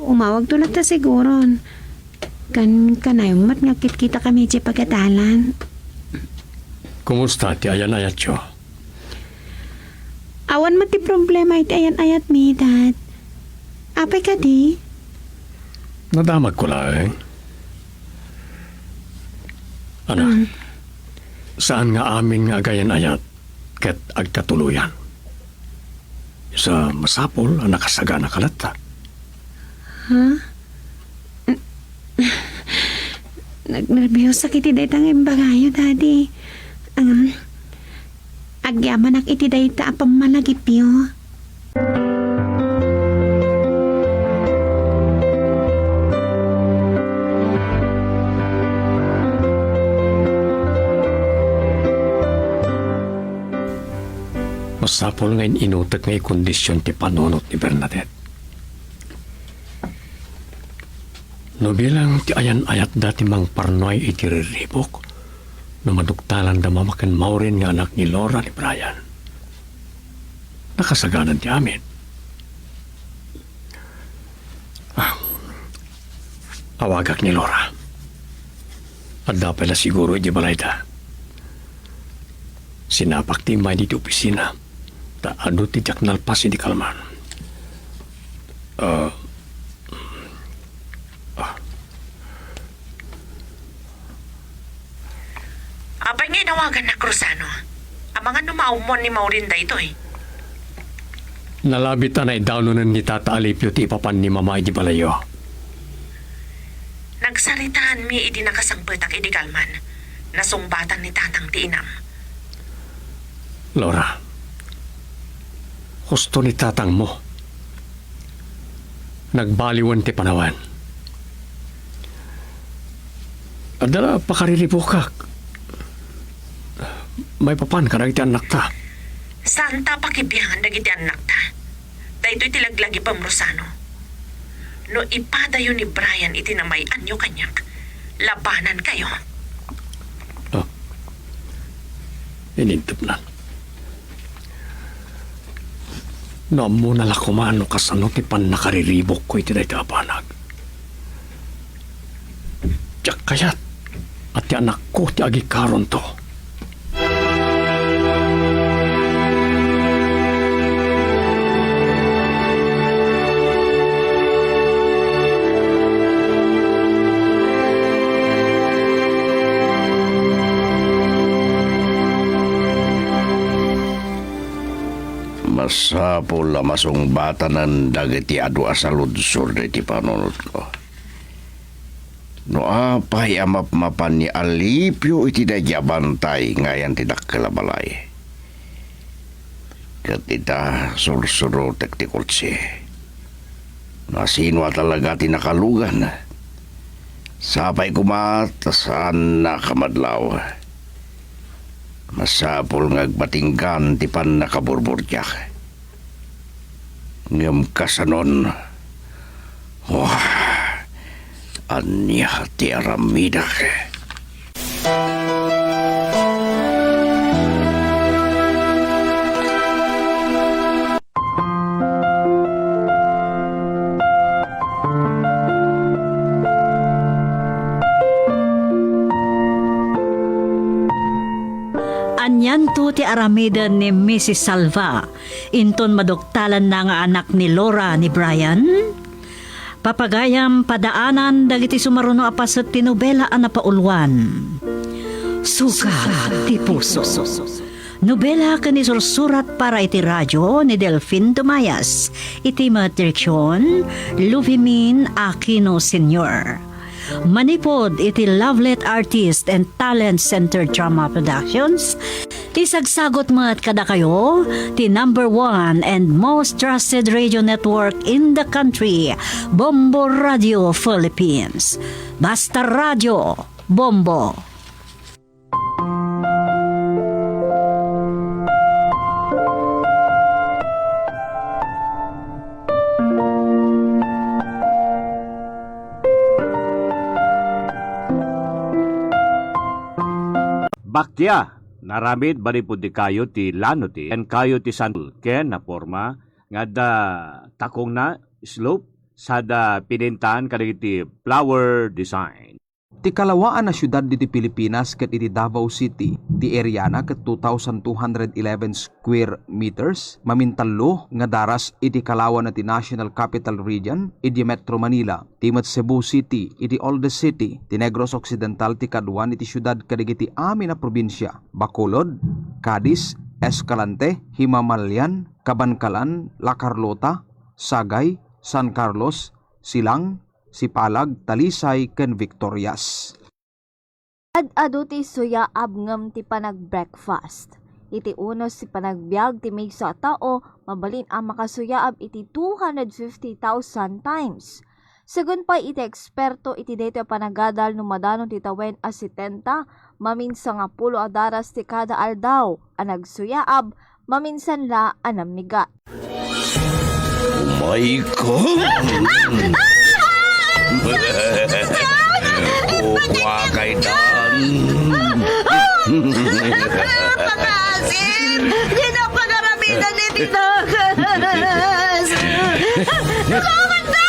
Umawagto latta siguron. Kan-, kanayon met nga agkitkita kami idiay pagadalan. Kumusta ti ayan-ayatyo? Awan met ti problema iti ayan-ayatmi, Dad. Apay kadi? Nadamagko laeng. Anak, mm, saan nga amin nga agayan-ayat ket agkatuloyan. Sa masapul a nakasaganaka latta. Ha? Nagnerbiyosak iti dayta nga imbagayo, Daddy. Um, agyamanak iti dayta a pammalagipyo. Masapul nga in-inutek nga ikondision ti panunot ni Bernadette. No bilang ti ayan-ayatda ti mangparnuay iti riribuk, no maduktalanda Mama ken Maureen nga anak ni Laura ni Brian, nakasaganan ti amin. Ah, awagak ni Laura. Adda pay la siguro idiay balayda. Sinapak ti immay ditoy opisina. Ta adu ti diak nalpas idi kalman. Ah. Ah. Apay nga inawagannak, Rosano? Amangan no maawmuan ni Maureen daytoy. Nalabit a naidawnonen ni Tata Alipio ti ipapan ni Mama idi balayyo. Nagsaritaanmi idi nakasangpetak idi kalman. Nasungbatan ni Tatang ti inam. Laura, husto ni tatangmo. Nagbaliwen ti panawen. Adda la pakariribukak. Maipapan kadagiti annakta. Saanta pakibiangan dagiti annakta. Daytoy ti laglagipem, Rosano. No ipadayo ni Brian iti namay-anyo kaniak, labanankayo. Ah. Inintepnan. No ammona la koma no kasano ti pannakariribukko iti dayta a banag. Diak kayat a ti anakko ti agikaronto. Masapul a masungbatanen dagiti adu a saludsod iti panunotko. No apay a mapmapan ni Alipio iti daydi a bantay nga ayan ti dakkel a balay, ket ita, sursurotek ti kotse. No asino a talaga ti nakalugan, sapay koma ta saanna a kamadlaw. Masapul nga agbatinggan ti pannakaburburdiak. Ngem kasanon? Wah, ania ti aramidek? Anianto ti aramiden ni Missus Salva inton maduktalanna nga anak ni Laura ni Brian? Papagayam, padaanan dagiti sumaruno a paset ti nobela a napauluan, Sugat ti Puso. Nobela ken isursurat para iti radio ni Delfin Dumayas, iti met direksion, Luvimin Aquino Senior. Manipud iti Lovelet Artist and Talent Center Drama Productions, isagsagut met kadakayo ti number one and most trusted radio network in the country, Bombo Radio Philippines. Basta Radio, Bombo. Pakia, naramid manipud di kayo ti lano ti, ken kayo ti sandal, ken naporma nga adda takongna, slope, sada pinintaan kadagiti flower design. Ti kalawaan a siudad ditoy Pilipinas ket iti Davao City, ti areana ket two thousand two hundred eleven square meters, mamintallo nga daras iti kalawana ti National Capital Region, idi Metro Manila, ti met Cebu City, iti oldest city, ti Negros Occidental ti kaduan iti siudad kadagiti amin a probinsia, Bacolod, Cadiz, Escalante, Himamalyan, Kabankalan, La Carlota, Sagay, San Carlos, Silang, Sipalag, Talisay, ken Victorias. Ad-adu ti suyaab ngem ti panag-breakfast. Iti unos ti panagbiag ti maysa a tao, mabalin a makasuyaab iti two hundred fifty thousand times. Segun pay iti eksperto, iti daytoy a panagadal no madanon ti tawen a setenta, maminsan nga pulo a daras ti kada aldaw a nagsuyaab, maminsan la a nammigat. Umayka! Kukuakay dan! Pangasim! Di na pangaramidan ni Tinagas! Salamat na!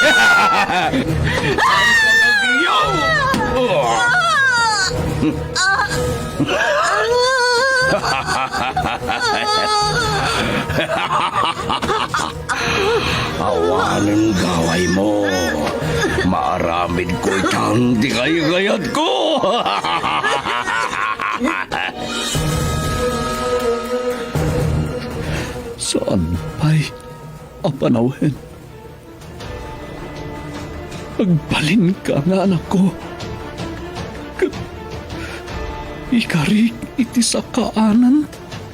Awanen gawaymo. Maaramidko itan ti kaykayatko. Saan pay a panawen. Agbalinka nga anakko, ket ikarik iti sakaanan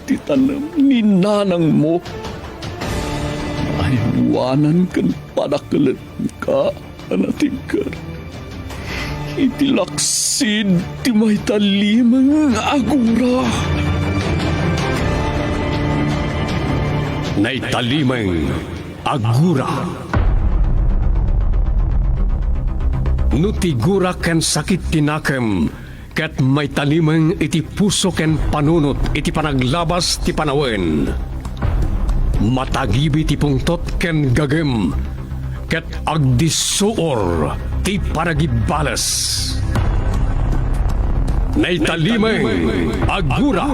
ti tanem ni nanangmo. Aywanan ken padaklenka a natigger iti laksid ti maitalimeng a gura. Naitalimeng a gura. No ti gura ken sakit ti nakem ket maitalimeng iti puso ken panunot iti panaglabas ti panawen, matagibi ti pungtot ken gagem, ket agdissuor ti panagibbales. Naitalimeng a gura.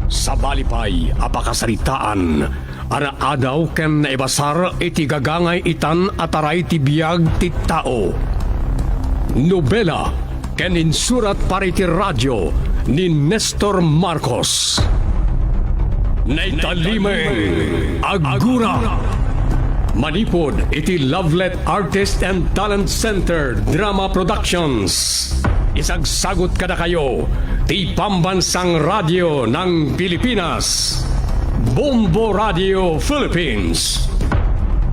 Sabali pay a pakasaritaan a naadaw ken naibasar iti gagangay itan a taray ti biag ti tao. Nobela ken insurat para iti radio ni Nestor Marcos. Naitalimeng a gura. Manipud iti Lovelet Artist and Talent Center Drama Productions. Isagsagut kadakayo ti Pambansang Radyo ng Pilipinas, Bombo Radio Philippines.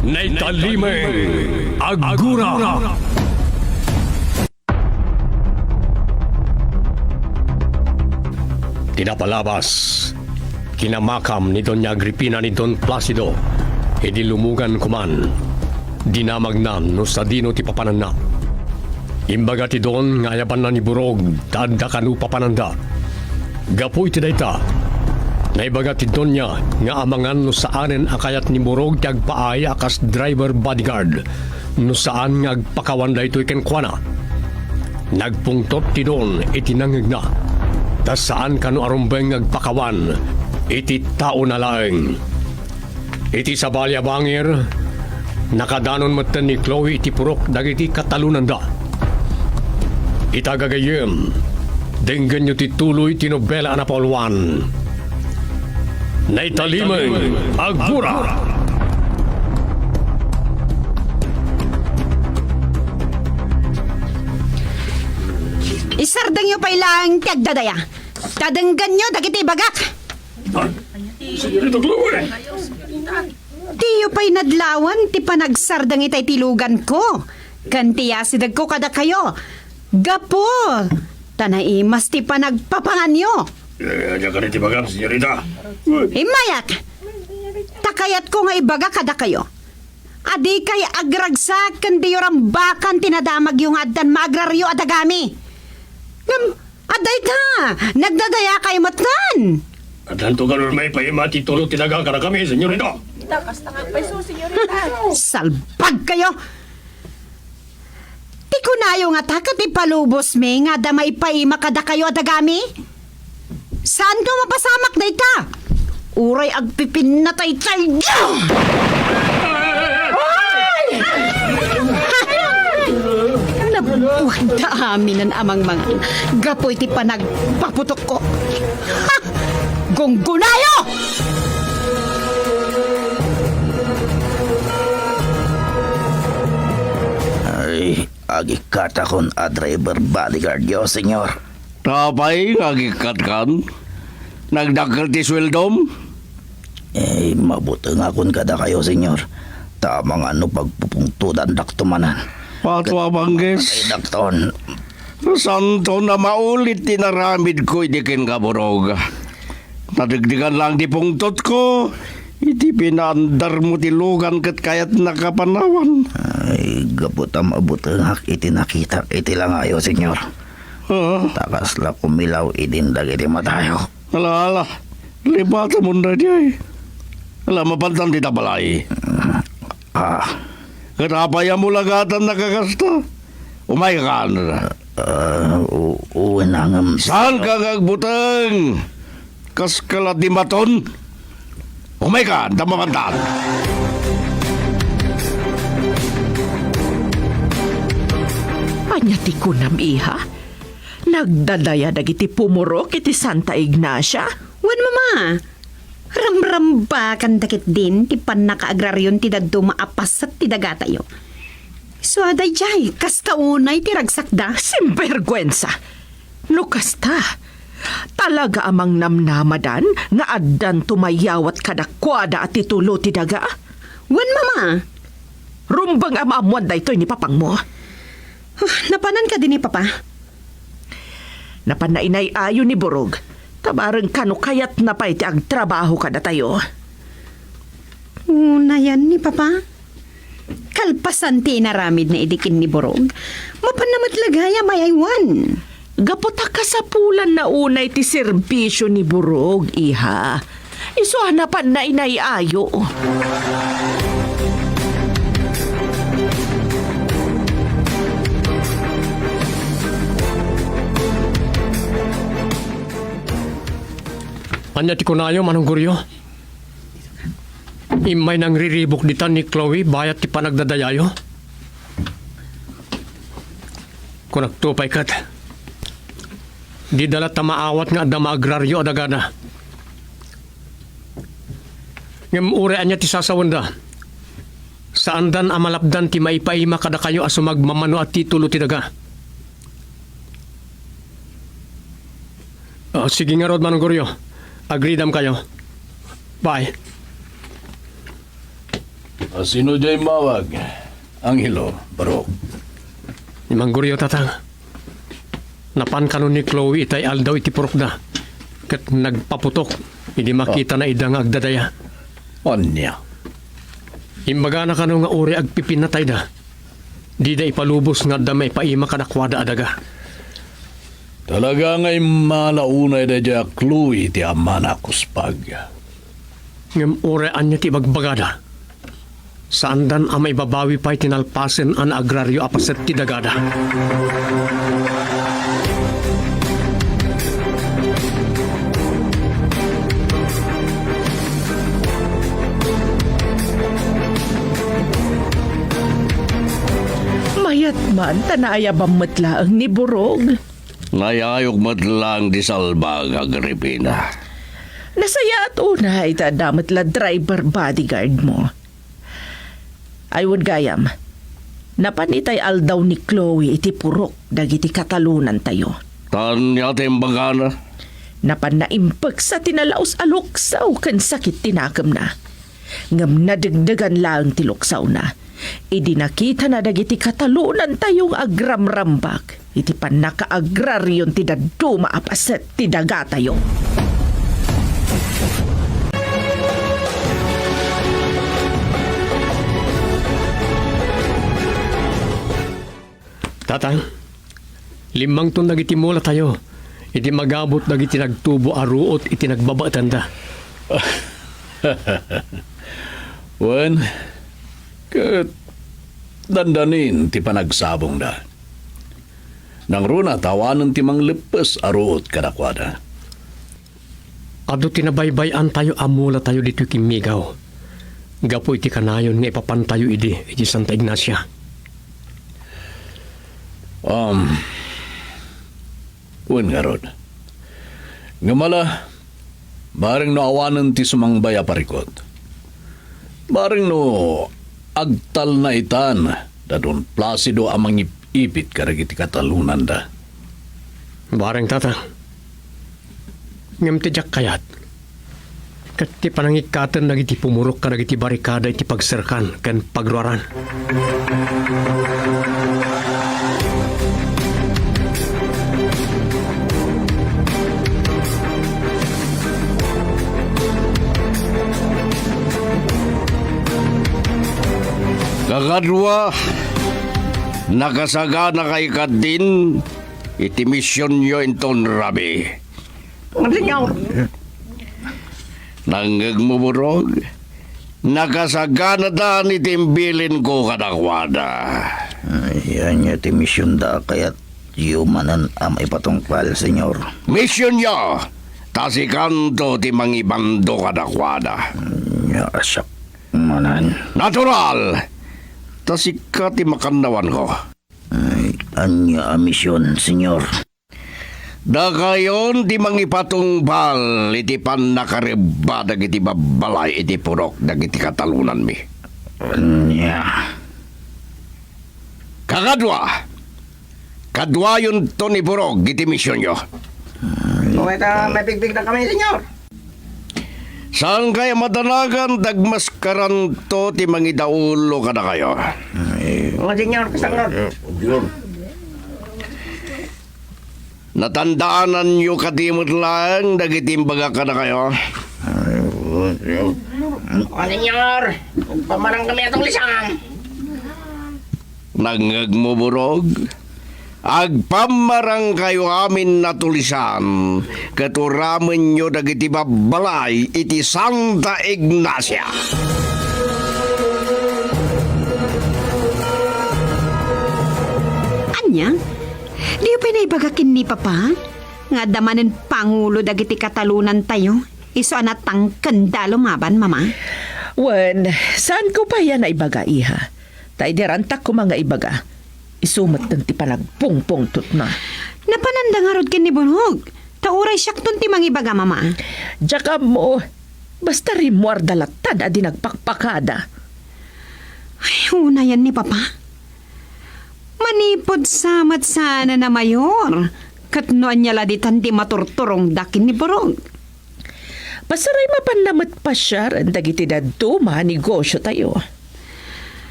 Naitalimeng a gura. Ti napalabas, kinamakam ni Doña Agripina ni Don Placido idi lumugan kuman. Dinamagna no sadino ti papananna. Imbaga ti Don nga ayabanna ni Burog ta adda kano papananda. Gapu iti dayta, naibaga ti Doña nga amangan no saanen a kayat ni Burog ti agpaay a kas driver bodyguard no saan nga agpakawan daytoy kenkuana. Nagpungtot ti Don iti nangngegna, ta saan kano a rumbeng nga agpakawan iti taona laeng. Iti sabali a bangir, nakadanon metten ni Chloe iti purok dagiti katalonanda. Ita gagayyem, denggenyo ti tuloy ti nobela a napauluan. Naitalimeng a gura. Isardengyo pay laeng ti agdadaya, ta denggenyo dagiti ibagak. Señorita Chloe! Diyo pay nadlawan ti panagsardeng itay tiluganko, ken ti asidegko kadakayo. Gapu ta naimas ti panagpapanganyo. Eh, ania kadi ti ibagam, señorita? Immayak! Ta kayatko nga ibaga kadakayo a dikay agragsak ken diyo rambakan ti nadamagyo nga addan maagraryo a dagami. Ngem Adda ita, nagdadayakayo met ngarud. Addanto kano maipaima ti tulo ti daga kadakami, senyorita. Ita, kasta nga pay isu, senyorita. Salbagkayo! Ti kunayo ngata ket ipalubosmi nga adda maipaima kadakayo a dagami? Saanko mapasamak dayta? Uray agpipinnataytayda! Ay! Nabuagda aminen a mangmangan gapu iti panagpaputokko. Ha! Gunggonayo! Ay, agikkatakon a driver bodyguardyo, senyor. Ta apay nga agikkatkan? Nagdakkel ti sueldom? Eh, mabutengakon kadakayo, senyor. Ta amangan no pagpupungtodandakto manen. Pato a bangges. Ay, dakton. Saanton a maulit ti inaramidko idi kenka, Burog. Nadegdegan laeng ti pungtotko iti pinaandarmo ti lugan ket kayatnaka panawan. Ay, gapu ta mabutengak iti nakitak iti langayo, senyor. Ah. Ta kasla kumilaw idin dagiti matayo. Ala, ala. Libatamon daydiay. Ala, mapantan dita balay. Ah. Ket apay a mulagatannak a kasta? Umaykan. Ah, u-, uwayen ngem. Saanka nga agbuteng? Kaskala dimaton? Umaykan, ta mapantan. Ania ti kunam, iha? Nagdadaya dagiti pumurok iti Santa Ignacia? Wen, Mama. Ramrambakandak ketdin ti pannakaagrarion ti dadduma a paset ti dagatayo. Isu a daydiay, kasta unay ti ragsakda. Sinberguensa! No kasta, talaga a mangnamnamadan nga addanto mayawat kadakuada a titulo ti daga? Wen, Mama. Rumbeng a maammuan daytoy ni papangmo. Huh, napanan kadi ni Papa? Napan nainay-ayo ni Burog, ta bareng kano kayatna pay ti agtrabaho kadatayo. Unayan ni Papa? Kalpasan ti inaramidna idi ken ni Burog, mapanna met la gayam a ay-aywan. Gapu ta kasapulanna unay ti serbisio ni Burog, iha. Isu a napan nainay-ayo. Ania ti kunayo, Manong Goryo? Immay nangriribuk ditan ni Chloe bayat ti panagdadayayo? Kunakto pay ket, dida latta maawat nga adda maagrario a dagada. Ngem uray ania ti sasawenda, saandan a malapdan ti maipaima kadakayo a sumagmamano a titulo ti daga. Ah, sige ngarud, Manong Goryo. Agridam kayo. Bye. A sino diay mawag? Angelo, Barok. Ni Manong Goryo, Tatang. Napan kano ni Chloe itay aldaw iti purokda. Ket nagpaputok idi makitana ida nga agdadaya. Ania? Imbagana kano nga uray agpipinnatayda. Dida ipalubos nga adda maipaima kadakuada a daga. Talaga nga immala unay daydiay a Chloe ti amana a kuspag. Ngem uray ania ti ibagbagada, saandan a maibabawi pay ti nalpasen a naagrario a paset ti dagada. Mayat man ta naayabam met laeng ni Burog. Naayayok met laeng ti salbag, Agripina. Nasayaat unay ta adda met la driver bodyguard mo. Ay, wen gayam, napan itay aldaw ni Chloe iti purok dagiti katalonantayo. Ta ania ti imbagana? Napan naimpeksa ti nalaus a luksaw ken sakit ti nakemna. Ngem nadegdegan laeng ti luksawna idi nakitana dagiti katalonantayo nga agramrambak iti pannakaagrarion ti dadduma a paset ti dagatayo. Tatang, limmangton dagiti mulatayo Idi magabut dagiti nagtubo a ruot iti nagbabaetanda. Wen, ket dandanin ti panagsabongda. Nangruna ta awanen ti mangleppes a ruot kadakuada. Adu ti nabaybay-antayo a mulatayo ditoy kimmigaw, gapu iti kanayon nga ipapantayo idi iti Santa Ignacia. Um, wen ngarud. Ngem ala, bareng no awanen ti sumangbay a parikut. Bareng no agtalna itan da Don Placido a mangip-ipit kadagiti katalonanda. Bareng, Tata. Ngem ti diak kayat, ket ti panangikkaten dagiti pumurok kadagiti barikada iti pagserkan ken pagruaran. Kakadua, nakasaganakay kadin iti misionyo inton rabii. Monseñor. Nangngegmo, Burog? Nakasaganatan iti imbilinko kadakuada. Ay, ania ti misionda a kayatyo manen a maipatungpal, Señor? Misionyo, ta sikanto ti mangibando kadakuada. Ania a siak manen? Natural! Ta sika ti makannawanko. Ay, ania a mision, Señor? Dakayon ti mangipatungpal iti pannakarebba dagiti babbalay iti purok dagiti katalonanmi. Ania? Kakadua, kaduayonto ni Burog iti misionyo. Ay, no, ita, mapigpigda kami, Señor. Saan kay madanagan dagmaskaranto ti mangidaulo kadakayo? Ay. O, Señor, kasangad. Natandaananyo kadi met laeng dagiti imbagak kadakayo? Ay, o, Señor, pamarang kami atong lisan. Nangngegmo, Burog? Agpammarangkayo amin a tulisan, ket uramenyo dagiti babbalay iti Santa Ignacia. Ania? Diyo pay naibaga ken ni Papa nga adda manen pangulo dagiti katalonantayo, isu a natangkenda a lumaban, Mama? Wen, saanko pay a naibaga, iha. Ta idi rantak koma nga ibaga, isu metten ti panagpungpungtotna. Napananda ngarud ken ni Burog, ta uray siakton ti mangibaga, Mama. Diak ammo, basta rimmuarda lattan a di nagpakpakada. Ay, unayan ni Papa. Manipud sa met saan a mayor, ket no ania la ditan ti maturturongda ken ni Burog. Pasaray mapanna met pasiaren dagiti dadduma a negosiotayo.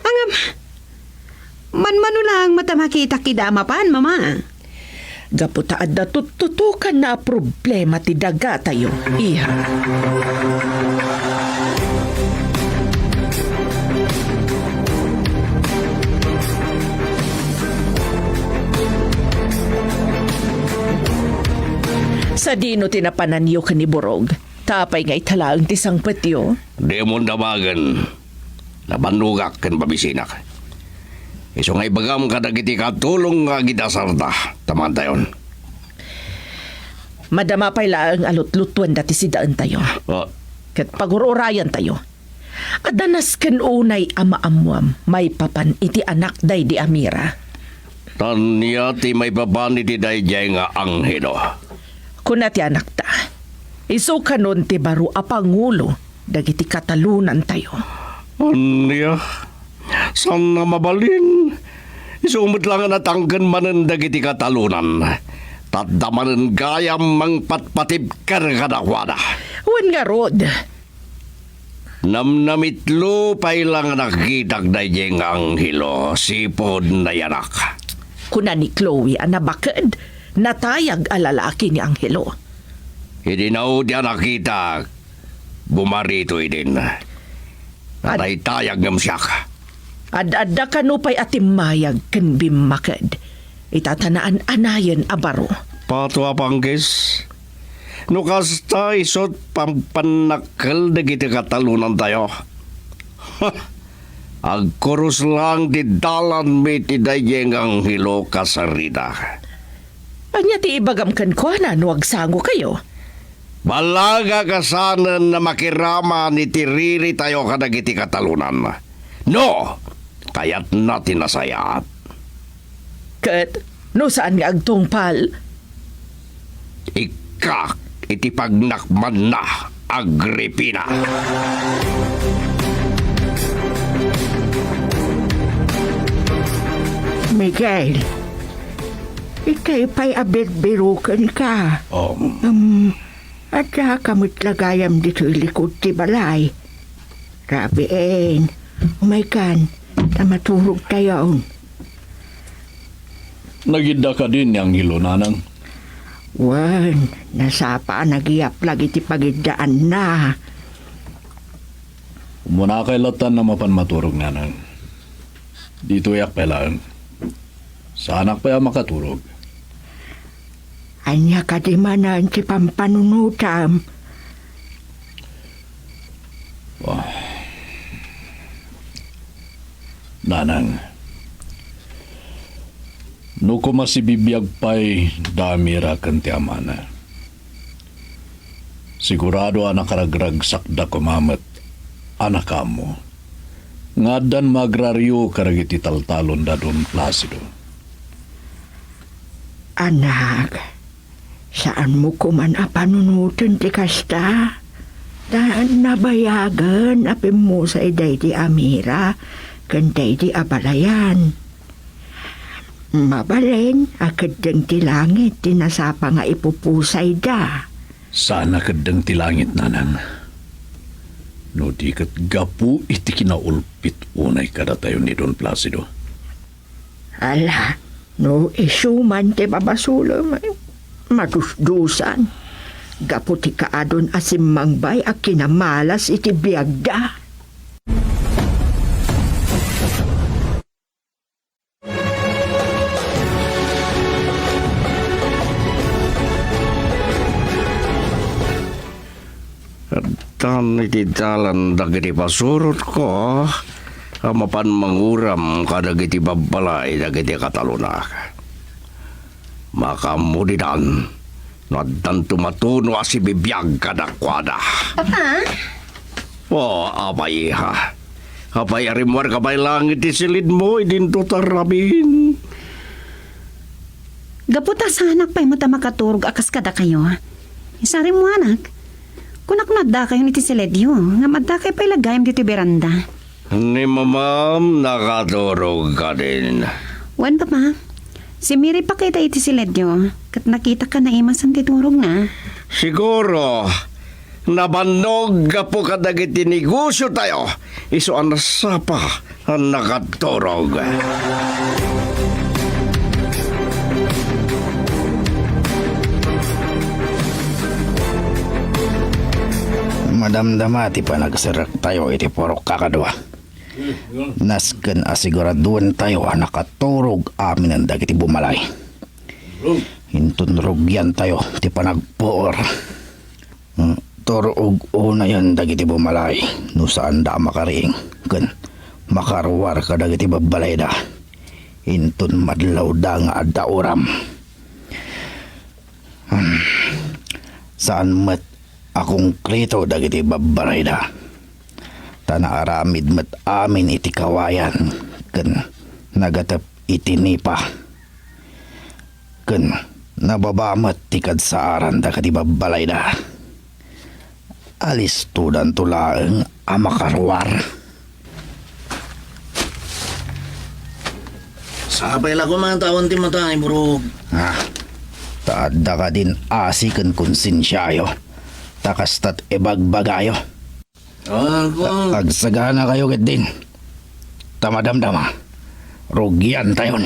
Ngem, manmano laeng met a makitak ida a mapan, Mama. Gapu ta adda tuttutokanna a problema ti dagatayo, iha. Sadino ti napananyo ken ni Burog? Ta apay nga ita laeng ti sangpetyo? Dimon damagen. Nabannogak ken babisinak. Isu nga ibagam kadagiti katulong nga agidasarda, ta maantayon. Madama pay laeng a lutlutuenda ti sidaentayo. Ah. Ket pagur-urayantayo. Adda nasken unay a maammuam maipapan iti anak daydi a Mira. Ania ti maipapan iti daydiay nga Angelo? Kuna ti anakta, isu kanon ti baro a pangulo dagiti katalonantayo. Ania? Saan a mabalin? Isu met la nga natangken manen dagiti katalonan. Ta adda manen gayam mangpatpatibker kadakuada. Wen ngarud, Namnamitlo pay la nga nakitak daydiay nga Angelo, sipud nayanak. Kuna ni Chloe a nabaked, natayag a lalaki ni Angelo. Idi naudi a nakitak, bumarito idin. Ad- Nataytayag ngem siak. Ad-adda kano pay a timmayag ken bimmaked. Ita ta naan-anayen a baro. Pato a panggis, no kasta isut' pangpannakkel dagiti katalonantayo, agkurus laeng ti dalanmi iti daydiay nga anghelo kasarita. Ania ti ibagam kenkuana no agsangokayo? Ballagak a sanen a makiraman iti riritayo kadagiti katalonan. No, kayatna ti nasayaat. Ket no saan nga agtungpal? Ikkak iti pagnakmanna, Agripina. Miguel, ikay pay a birbirokenka. Um. Um, Addaka met la gayam ditoy likod ti balay. Rabien, umaykan, ta maturogtayon. Nagidda kadin ni Angelo, nanang? Wen, nasapa a nagyaplag iti pagiddaanna. Umunakay lattan a mapan maturog, nanang. Ditoyak pay laeng. Saanak pay a makaturog. Ania kadi manen ti pampanunotam? Ah. Nanang, no koma sibibiag pay da Amira ken ti amana, sigurado a nakaragragsakda koma met a nakaammo nga addan maagrario kadagiti taltalon da Don Placido. Anak, saanmo koman a panunoten ti kasta? Ta nabayagen a pimmusay daydi Amira ken daydi abalayan. Mabalin a keddeng ti langit ti nasapa nga ipupusayda. Saan a keddeng ti langit, nanang. No di ket gapu iti kinaulpit unay kadatayo ni Don Placido. Ala, no isu man ti babasolem, madusdusan. Gapu ti kaadon a simmangbay a kinamalas iti biagda. Addan iti dalan dagiti pasurotko a mapan manguram kadagiti babbalay dagiti katalonak. Makaammo didan no addanto matuno a sibibiag kadakuada. Papa? O, apay, iha? Apay a rimmuarka pay laeng iti silidmo idinto ta rabin? Gapu ta saanak pay met a makaturog a kas kadakayo. Isa rimmuanak. Kunak no addakayon iti silidyo, ngem addakay pay la gayam ditoy beranda. Ni mamam nakaturog kadin. Wen, Papa. Si Mary pakita iti silidyo, ket nakitak a naimasen ti turogna. Siguro, nabannog gapu kadagiti negosiotayo, isu a nasapa a nakaturog. Madamdama ti panagserrektayo iti purok, kakadua. Nasken a siguraduentayo a nakaturog aminen dagiti bumalay. Inton rugiantayo ti panagpuor, mm, turog unayen dagiti bumalay no saanda a makariing ken makaruar kadagiti babbalayda. Inton madlawda nga adda uram. Hmm. Saan met a konkreto dagiti babbalayda. Ta naaramid met amin iti kawayan ken nagatep iti nipa. Ken nababa met ti kadsaaran dagiti babbalayda. Alistodanto laeng a makaruar. Sapay la koma ta awan ti matay, burog. Ah, ta adda kadin asi ken konsensiayo. Ta kasta't ibagbagayo. Ah, kung Agsaganakayo ketdin. Ta madamdama, rugiantayon.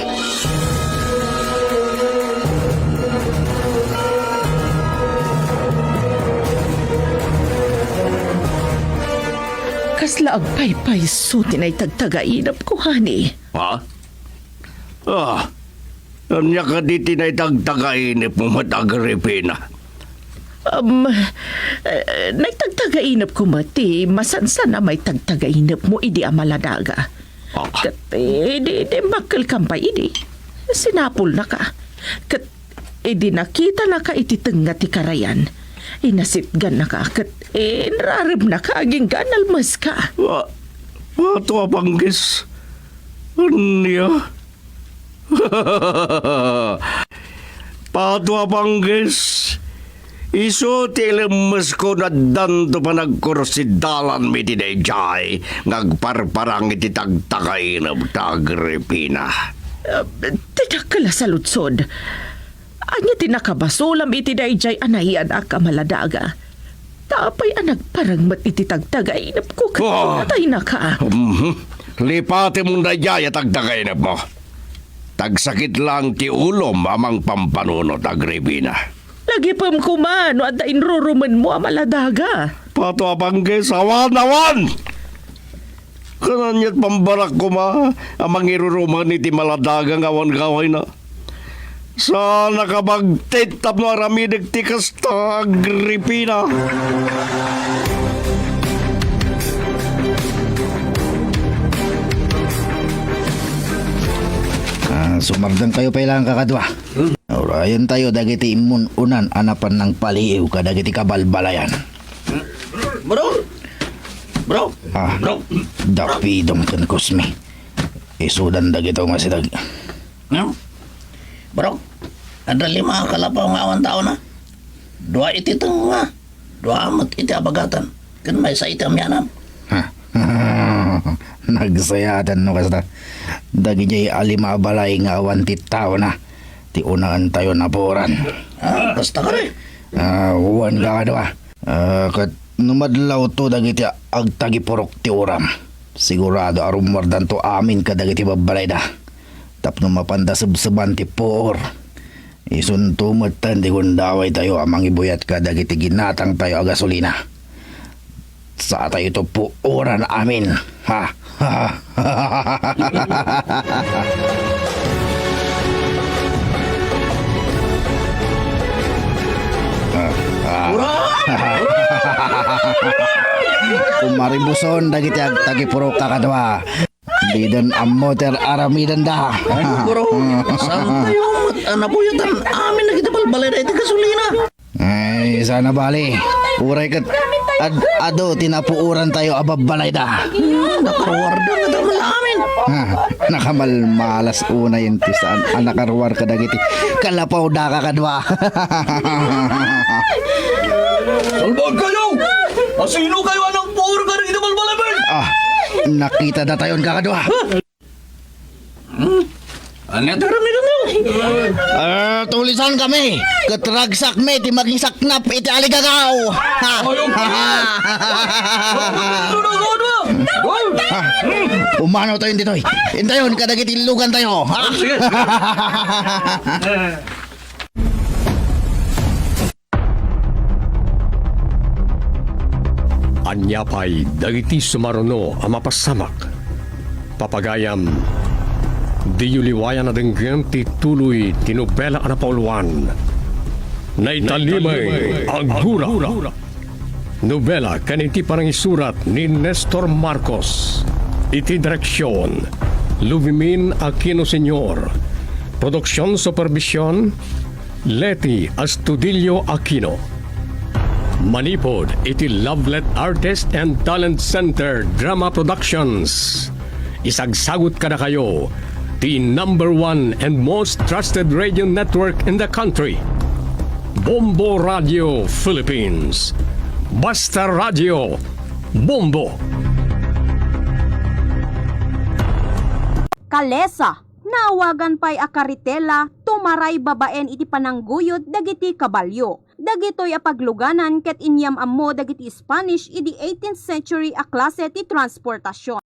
Kasla agpaypayso ti naitagtagainep ko, honey. Ha? Ah, Ania kadi ti naitagtagainepmo met, Agripina? Um, eh, naitagtagainepko met ti masansan a maitagtagainepmo idi a maladaga. Ah. Ket, eh, idi, idi imbakkelkam pay idi, sinapulnaka. Ket idi nakitanaka iti tengnga ti karayan, inasitgannaka ket inrarebnaka agingga a nalmeska. Wa-, Pato a Panggis. Ania? Pato a Panggis, isu ti ilemmesko no addanto panagkursidalanmi iti daydiay nga agparparang iti tagtagainepta, Agripina. Ah, ti dakkel a saludsod. Ania ti nakabasolam iti daydiay a nayanak a maladaga? Ta apay a nagparang met iti tagtagainepko ket Ah! pinataynaka? Mhm. Lipatem daydiay a tagtagainepmo. Tagsakit lang ti ulom a mangpampanunot, Agripina. Lagipem koma no adda inrurumenmo a maladaga. Pato a Panggis, awan, awan! Ket ania't pambarak koma a mangirurumen iti maladaga nga awan gawayna? Saan a kabagtit tapno aramidek ti kasta, Agripina. Ah, sumardengkayo pay laeng, kakadua. Urayentayo dagiti immun-unan a napan nangpaliiw kadagiti kabalbalayan. Bro! Bro! Ah, Bro! Dapidong ken Cosme. Isudan dagito nga sidag. Ano? Bro, adda lima a kalapaw nga awan taona. Dua iti tengnga, dua met iti abagatan, ken maysa iti amianam. Ha? Nagsayaatan no kasta. Dagidiay a lima a balay nga awan ti taona, ti unaentayo napuoran. Ah, kasta kadi. Ah, wen, kakadua. Ah, ket no madlawto dagiti agtagipurok ti uram, sigurado a rummuardanto amin kadagiti babbalayda tapno mapanda sebseban ti puor. Isunto metten ti gundawaytayo a mangibuyat kadagiti ginatangtayo a gasolina. Saatayo ito puoran amin. Ha? Kumaribuson dagiti agtagipurok, kakadua. Diden ammo ti ar-aramidenda. Ay, guro, saantayo met a nabuyatan amin dagiti balbalayda iti gasolina? Ay, sana bali. Uray ket ad-, adu ti napuorantayo a babbalayda. Hmm, nakaruarda nga damel amin. Ha, nakamalmalas unay ti saan a nakaruar kadagiti kalapawda, kakadua. Salbagkayo! Asinokayo a nagpuor kadagiti balbalaymi? Ah, nakitada tayon, kakadua. Hmm? Ania ti aramidentayo? Ah, tulisankami. Ket ragsakmi ti mangisaknap iti aligagaw. Ayaw. Ano na, ano na? Umano tayo ditoy. Intayon kadagiti illugantayo. Ha? Sige. Ania pay dagiti sumaruno a mapasamak? Papagayam, diyo liwayan a denggen ti tuloy ti nobela a napauluan, Naitalimay a Gura. Nobela ken iti panangisurat ni Nestor Marcos. Iti direksion, Luvimin Aquino Senior. Produksion supervision, Leti Astudillo Aquino. Manipud iti Lovelet Artist and Talent Center Drama Productions. Isagsagut kadakayo ti number one and most trusted radio network in the country, Bombo Radio Philippines. Basta Radio, Bombo! Kalesa, naawagan pay a karitela tumaray babaen iti panangguyod dagiti kabalio. Dagitoy a pagluganan ket inyam-ammo dagiti Spanish idi eighteenth century a klase ti transportasion.